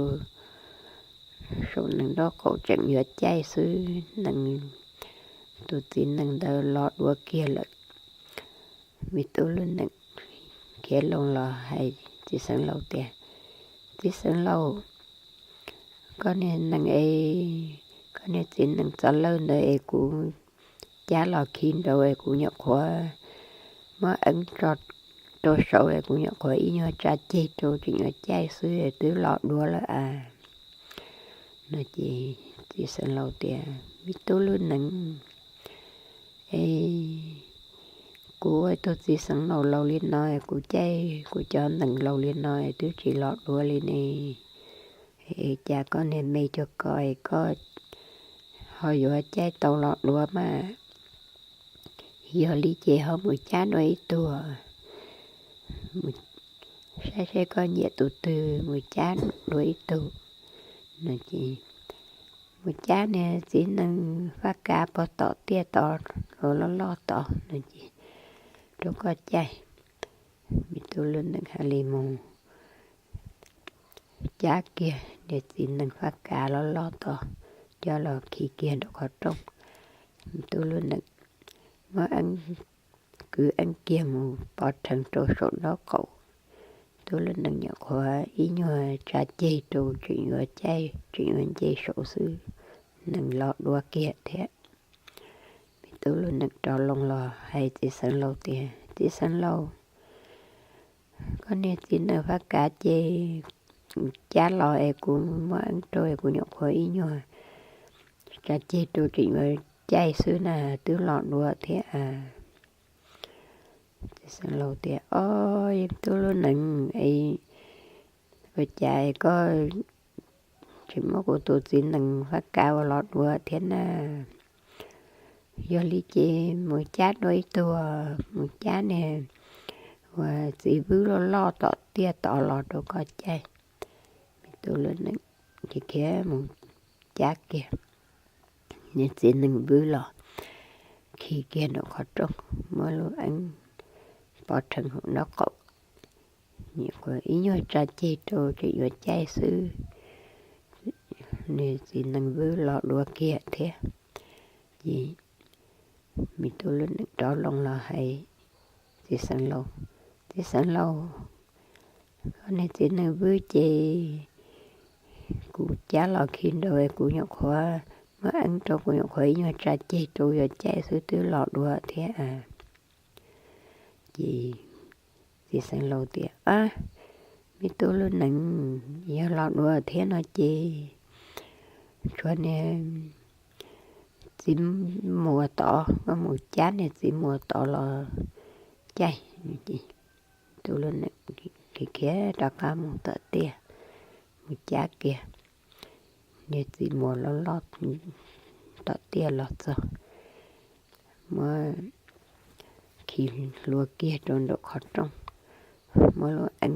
saum nees nraub qaum tseem yuav caij xwb, nees, tus txiv nees ntawd los dua kiag lawm. Me tub Lwm Neem khiav loo los hais txiv xeev laus tias, Txiv xeev laus, koj niag nees es, koj niag txiv nees Txov Lawj ntawd es kuv cab los khi nraud es kuv nyuam qhuav muab eeb tso rau saud es kuv nyuam qhuav ib nyuag tsa ceg rau tseem yuav caij xwb twb los dua lawm as. No ces txiv xeev laus tias, Me tub Lwm Neem, es kuv ua tus txiv xeev laus laus li no, kuv caij kuv cov nees laus li no twb tsis los dua li ne. Es cas koj niag me cuag ko es koj ho yuav caij tau los dua mas? Yog li ces ho mus cab dua ib tug, saib saib koj nyiam tus twg mus cab dua ib tug. No ces mus cab niag txiv nees faj kav pog tom tiaj tod, loj loj tod no ces rau koj caij. Me tub Lwm Neem hais li mus cab kiag niag txiv nees faj kav loj loj tod coj los khi kiag nraum qhov rooj. Me tub Lwm Neem muab eeb, kwv eeb kiag mus pov rhees rau saum nraub qaum. Tub Lwm Neem nyuam qhuav ib nyuag tsa ceg rau tseem yuav caij tseem yuav nce saud xwb, nees los dua kiag thiab. Me tub Lwm Neem rov loo los hais txiv xeev laus tias, Txiv xeev laus, koj niag txiv nees faj kav ces cab los es kuv muab eeb rau es kuv nyuam qhuav ib nyuag tsa ceg rau tseem yuav caij xwb na, twb los dua thiab as. Txiv xeev laus tias, Ob, tub Lwm Neem, ua cas koj tseem muab kuv tus txiv nees faj kav ua los dua thiab na? Yog li ces mus cab dua ib tug, mus cab niag uas txiv vwb loj loj tom tiaj tod los rau koj caij. Tub Lub Nees khiav khiav mus cab kiag niag txiv nees vwb los khi kiag nraum qhov rooj, muab lub eeb pov rhees hauv nraub qaum, ib nyuag tsa ceg rau tseem yuav caij xwb, niag txiv nees vwb los dua kiag thiab. Ces me tub Lub Nees rov loo los hais txiv xeev laus, Txiv xeev laus, koj niag txiv nees vwb ces kuv cab los khi nraud, kuv nyuam qhuav muab eeb rau, kuv nyuam qhuav ib nyuag tsa ceg rau yuav caij xwb twb los dua thiab. Ces txiv xeev laus tias, Ab, me tub Lub Nees, yog los dua thiab no ces tshuav niag txiv muas tod, koj mus cab niag txiv muas tod los caij. Tub Lub Nees khiav khiav rov qab mus tom tiaj, mus cab kiag niag txiv muas loj loj tom tiaj los txog, muab khi hlua kiag rau nraum qhov rooj, muab lub eeb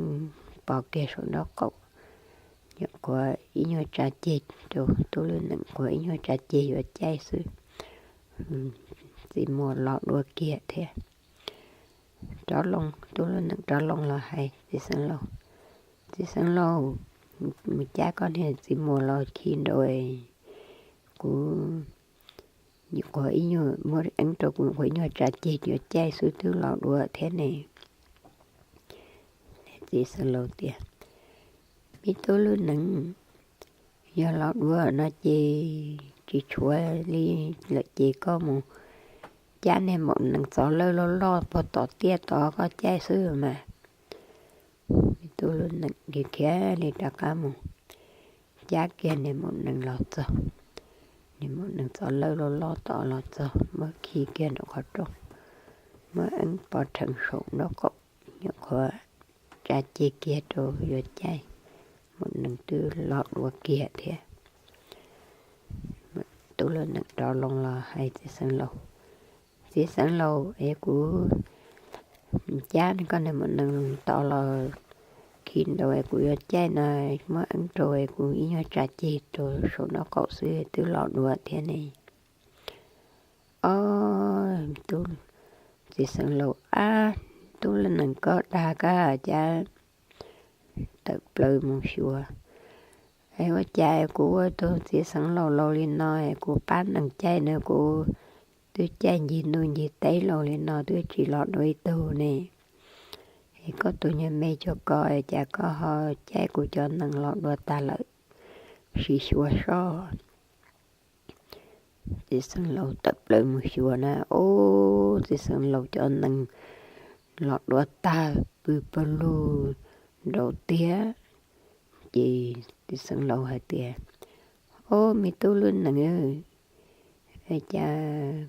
pov kiag saum nraub qaum, nyuam qhuav ib nyuag tsa ceg rau, tub Lub Nees qhuav ib nyuag tsa ceg yuav caij xwb, txiv muas los dua kiag thiab. Rov loo, tub Lub Nees rov loo los hais txiv xeev laus, Txiv xeev laus, mus cab koj niag txiv muas los khi nraud, kuv nyuam qhuav ib nyuag muab eeb rau, kuv nyuam qhuav ib nyuag tsa ceg yuav caij xwb twb los dua thiab ne. Txiv xeev laus tias, Me tub Lub Nees, yog los dua no ces tsis tshuav li lawm ces koj mus cab niag maum nees txov lawj loj loj puag tom tiaj tod koj caij xwb mas. Me tub Lub Nees khiav khiav li rov qab mus cab kiag niag maum nees los txog, niag maum nees txov lawj loj loj tod los txog, muab khi kiag nraum qhov rooj, muab eeb pov rhees saum nraub qaum, nyuam qhuav tsa ceg kiag rau yuav caij, maum nees twb los dua kiag thiab. Tub Lub Nees rov loo los hais txiv xeev laus, Txiv xeev laus es, kuv cab koj niag maum nees tod los khi nraud es kuv yuav caij no, muab eeb rau es kuv ib nyuag tsa ceg rau saum nraub qaum xwb twb los dua thiab ne. Ob, txiv xeev laus, Ab, tub Lub Nees koj dag kab cas tawm plaws mus xyuas. Es ua cas kuv ua tug txiv xeev laus laus li no es kuv pab nees caij no kuv twb caij ncig ntuj ncig teb laus li no twb tsis los dua ib tug ne. Es koj tus nyuag me cuag ko cas koj ho caij kuv cov nees los dua tag lawm, sim xyuas soj. Txiv xeev laus tawm plaws mus xyuas na, ub, txiv xeev laus cov nees los dua tag pw pawg lug nraud tiag. Ces txiv xeev laus hais tias, Ob, me tub Lub Nees, cas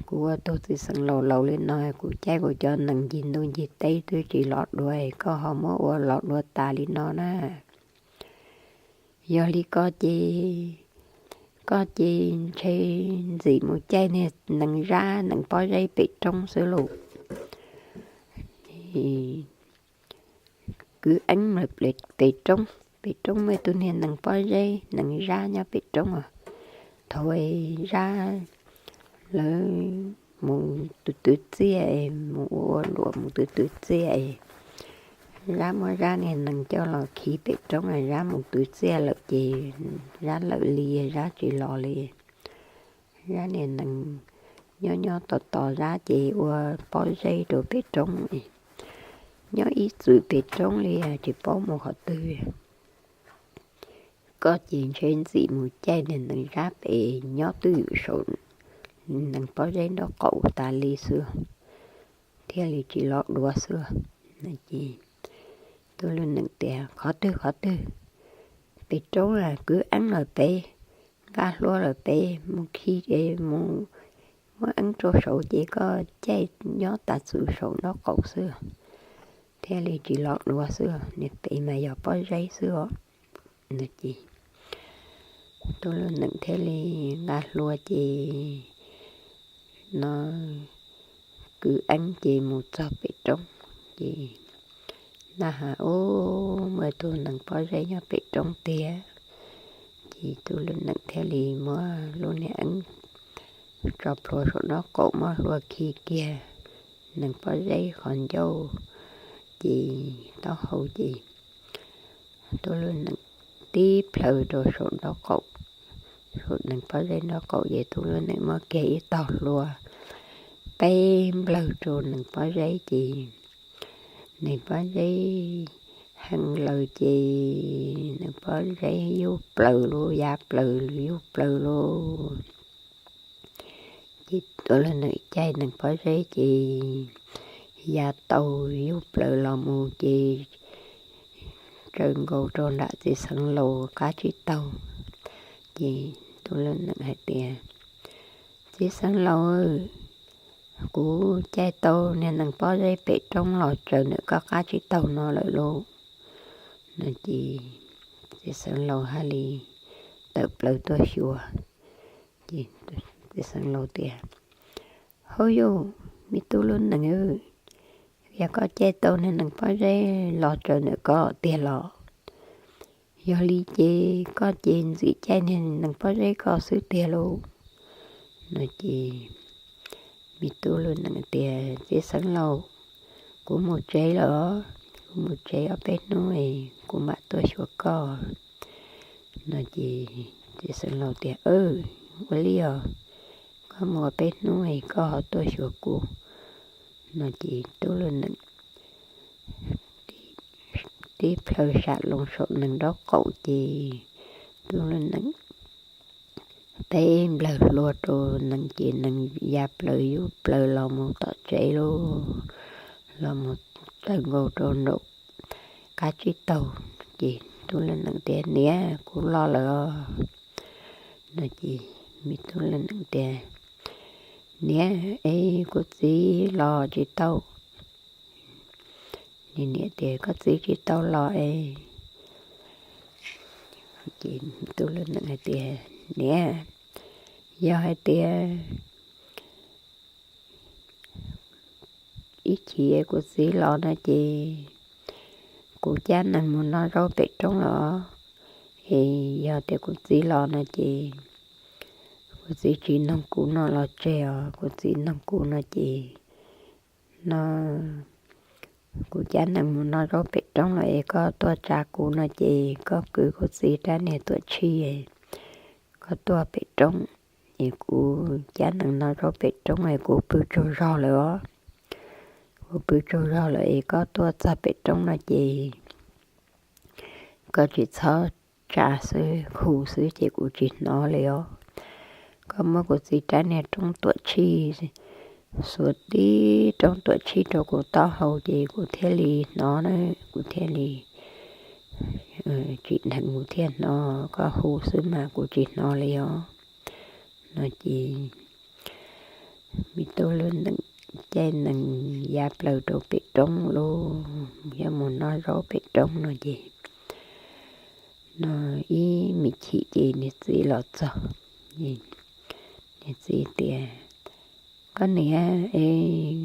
kuv ua tug txiv xeev laus laus li no kuv caij kuv cov nees ncig ntuj ncig teb twb tsis los dua, koj ho muab ua los dua tas li no na. Yog li ko ces koj ces ntshe ntxim mus caij niag nees zab nees pob zeb pem roob xwb lauj. Kwv eeb lawm pem roob, pem roob muaj ib tug niag nees pob zeb nees zab nyob pem roob os. Thaum zab lawv mus twv twv txiaj, mus ua ua luam mus twv twv txiaj, zab muab zab niag nees coj los khi pem roob, zab mus twv txiaj lawm ces zab lawm li, zab tsis los li. Zab niag nees nyob nyob tos tos zab ces ua pob zeb rau pem roob, nyob ib txwm pem roob li tsis paub mus qhov twg. Koj ces ntshe ntxim mus caij niag nees zab pem nyob twj ywm saum nees pob zeb nraub qaum tas li xwb, thiaj li tsis los dua xwb. Ces tub Lub Nees tias, Qhov twg qhov twg? Pem roob, kwv eeb lawm pem, nqa hlua lawm pem, mus khi es mus muab eeb rau saud ces koj caij nyob tas txwm saum nraub qaum xwb, thiaj li tsis los dua xwb, niag pem mas yog pob zeb xwb os. Ces tub Lub Nees thiaj li nqa hlua ces no kwv eeb ces mus txog pem roob ces na has ub, muaj tus nees pob zeb nyob pem roob tiag. Ces tub lub nees thiaj li muab lub niag eeb tso plhuav saum nraub qaum, muab hlua khi kiag nees pob zeb qhov ncauj ces taub hau ces tub lub nees tib plhaw rau saum nraub qaum, saum nees pob zeb nraub qaum ces tub lub nees muab kiag ib tog hlua peb nplawg rau nees pob zeb ces nees pob zeb hee laws ces nees pob zeb yuj plaws lub, ya plaws lub, yuj plaws lub. Ces tub lub nees caij nees pob zeb ces ya tau yuj plaws los mus ces tsaws nkaus rau nram txiv xeev laus qab tsib taug. Ces tub lub nees hais tias, Txiv xeev laus, kuv caij tau niag nees pob zeb pem roob los tsaws ntawm koj qab tsib taug no lawm lauj. No ces txiv xeev laus thiaj li tawm plaws tuaj xyuas. Ces txiv xeev laus tias, Hauj yuj, me tub lub nees, yog koj caij tau niag nees pob zeb los tsaws ntawm koj tiag los? Yog li ces koj ces ntxim caij niag nees pob zeb koj xwb tiag lauj. No ces me tub lub nees tias, Txiv xeev laus, kuv mus tsev lawm, kuv mus tsev ob peb hnub es kuv mam tuaj xyuas koj. No ces txiv xeev laus tias, Ua li os, koj mus ob peb hnub es koj ho tuaj xyuas kuv. No ces tub lub nees tib plhaw sam loo saum nees nraub qaum ces tub lub nees peb nplawg hlua rau nees ces nees ya plaws yuj plaws los mus tom tsev lauj, los mus tsaws nkaus rau nraum qab tsib taug. Ces tub lub nees tias, Niam, kuv los lawm os. No ces me tub lub nees tias, Niam, es kuv txiv los tsis tau. Niam tias, Koj txiv tsis tau los es? Ces tub lub nees hais tias, Niam, yog hais tias ib chim kuv txiv los no ces kuv cab nees mus noj zaub pem roob los. Es yog tias kuv txiv los no ces kuv txiv tsis noog kuv no los tseg os, kuv txiv noog kuv no ces no kuv cab nees mus noj zaub pem roob los es koj tuaj tsa kuv no ces koj kwv kuv txiv rab niag tuam tshij, koj tuaj pem roob es kuv cab nees noj zaub pem roob es kuv pw tsaug zog lawm os. Kuv pw tsaug zog lawm es koj tuaj txog pem roob no ces koj tsis txhob tsa xwb, hu xwb ces kuv tsis hnov li os. Koj muab kuv txiv rab niag roob tuam tshij xuas tib roob tuam tshij rau kuv taub hau ces kuv thiaj li hnov na, kuv thiaj li tsim dheev kuv thiaj hnov, koj hu xwb mas kuv tsis hnov li os. No ces me tub lub nees caij nees ya plaws rau pem roob lauj, yuav mus noj zaub pem roob no ces no ib me chim ces niag txiv los txog. Niag txiv tias, Koj niam, es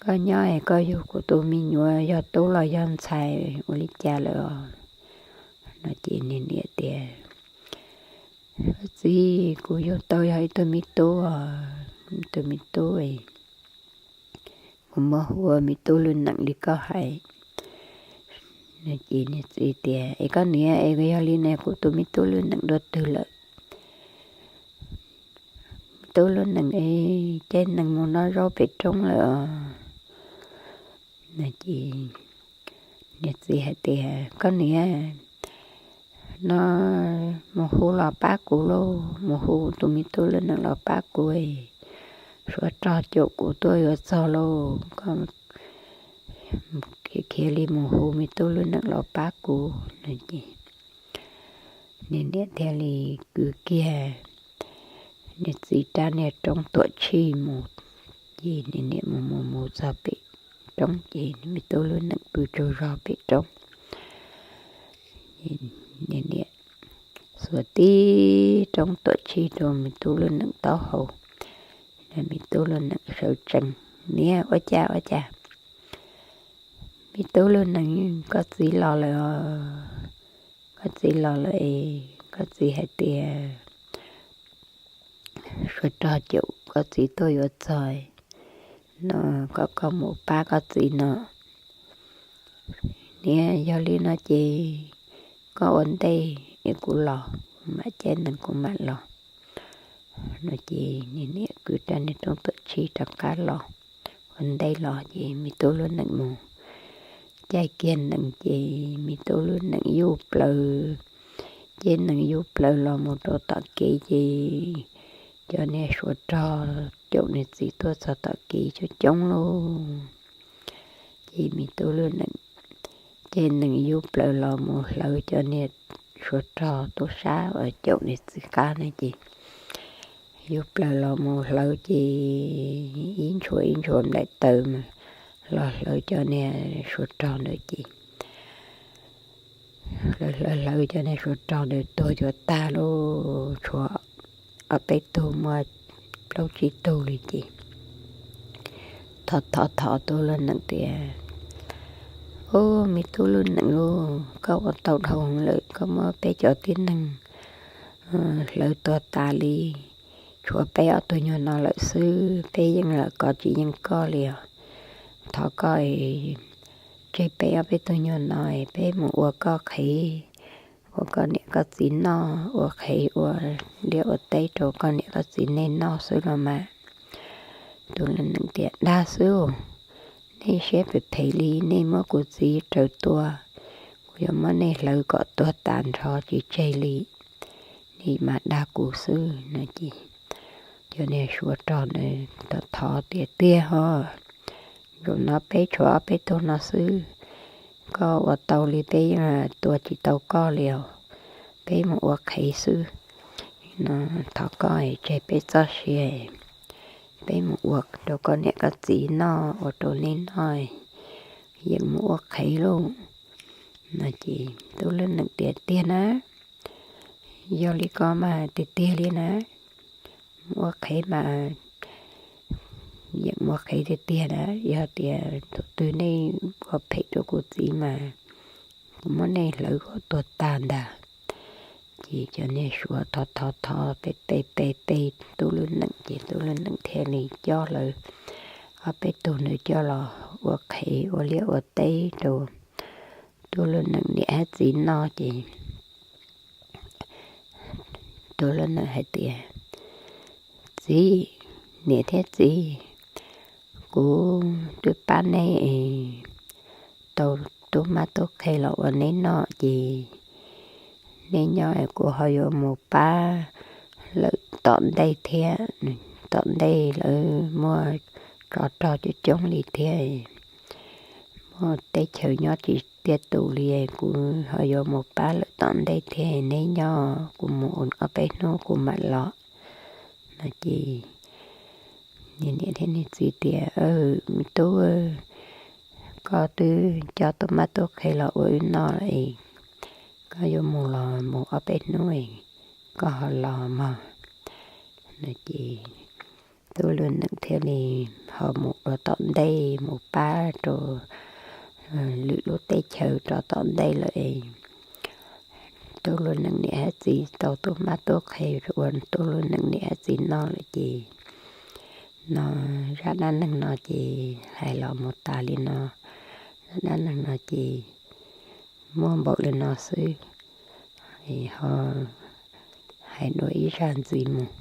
koj nyob es koj yug kuv tus me nyuam yog tub los yog ntxhais ua li cas lawm os? No ces niag niam tias, Koj txiv, kuv yug tau yog ib tug me tub, ib tug me tub, kuv muab hu ua me tub lub nees li koj hais. No ces niag txiv tias, Es koj niam, es yog li ne kuv tus me tub lub nees dua twg lawm? Me tub lub nees es caij nees mus noj zaub pem roob lawm os. No ces niag txiv hais tias, Koj niam, no mus hu los pab kuv lauj, mus hu tus me tub lub nees los pab kuv, suav rog caum kuv tuaj yuav txog lauj, koj khiav khiav li mus hu me tub lub nees los pab kuv. No ces niag niam thiaj li kwv kiag niag txiv rab niag roob tuam tshij mus, ces niag niam mus mus mus txog pem roob ces me tub lub nees pw tsaug zog pem roob. Niag niam xuas tib roob tuam tshij rau me tub lub nees taub hau, me tub lub nees sawv tsees, Niam, ua cas ua cas? Me tub Lwj Nees, koj txiv los lawm os. Koj txiv los lawm es koj txiv hais tias Suav Rog caum koj txiv tuaj yuav txog no, kom koj mus pab koj txiv no. Niam, yog li no ces koj ua ntej es kuv los, kuv mam caij nees kuv mam los no. Ces niam kwv rau niag Roob Tuam Tshij rov qab los, ua ntej los ces me tub Lwj Nees mus caij kiag nees ces me tub Lwj Nees yuj plaws, ces nees yuj plaws los mus rau tom kev ces cov niag Suav Rog caum niag txiv tuaj txog tom kev coob coob lauj. Ces me tub Lwj Nees, ces nees yuj plaws los mus hlawv cov niag Suav Rog tub sab uas caum niag txiv qab ne ces yuj plaws los mus hlawv ces ib ntshua ib ntshua nplaim taws los hlawv cov niag Suav Rog ntawd ces hlawv hlawv hlawv cov niag Suav Rog ntawd tuag cuag tag lauj, tshuav ob peb tug muaj plaub tsib tug li ces thov thov thov tub Lwj Nees tias, Ub, me tub Lwj Nees lauj, koj ua tau dhau lawm, koj muab peb cov tib neeg hlawv tuag tas li, tshuav peb ob tug nyuag no lawm xwb, peb yeej los kov tsis yeej koj li os. Thov koj tseg peb ob peb tug nyuag no, peb mus ua koj qhev, ua koj niam koj txiv noj, ua qhev ua liaj ua teb rau koj niam koj txiv nej noj xwb los mas. Tub Lwj Nees tias, Dag xwb, nej siab phem phem li, nej muab kuv txiv raws tua, kuv yuav muab nej hlawv kom tuag tas nrho tsis tseg li, nej mas dag kuv xwb no ces cov niag Suav Rog ntawd thov tias, Tiag ho, zaum no peb tshuav ob peb tug no xwb, koj ua tau li peb yeej tua tsis tau koj li os, peb mus ua qhev xwb no. Thov koj tseg peb txoj sia, peb mus ua rau koj niam koj txiv noj, ua rau nej noj, yeej mus ua qhev lauj no ces tub Lwj Nees tias, Tiag na, yog li ko mas tiag tiag li na, mus ua qhev mas yeej mus ua qhev tiag tiag na, yog tias thaum twg nej ua phem rau kuv txiv mas kuv muab nej hlawv kom tuag tag ntag. Ces cov niag Suav thov thov thov pe pe pe pe tub Lwj Nees ces tub Lwj Nees thiaj li coj lawv ob peb tug ntawd coj los ua qhev ua liaj ua teb rau tub Lwj Nees niam thiab txiv noj ces tub Lwj Nees hais tias, Txiv, niam thiab txiv, kuv twb pab nej tau tub mab tub qhe los ua neb noj ces neb nyob es kuv ho yuav mus pab lawm tom ntej thiab. Tom ntej lawv muaj tsov rog coob coob li thiab, muaj teb chaws nyob tsis tiaj tus li, kuv ho yuav mus pab lawm tom ntej thiab, neb nyob kuv mus ob peb hnub kuv mam los no ces niam thiab niag txiv tias, Me tub, koj twb coj tub mab tub qhe los ua wb noj es koj yuav mus los mus ob peb hnub es koj ho los mog no ces tub Lwj Nees thiaj li ho mus rau tom ntej mus pab rau lwm lub teb chaws rau tom ntej lawm es tub Lwj Nees niam thiab txiv tau tub mab tub qhe ua tub Lwj Nees niam thiab txiv noj lawm ces no zaj dab neeg no ces hais los mus tas li no. Zaj dab neeg no ces muaj npaum li no xwb, ho hais dua ib zaj ntxiv mus.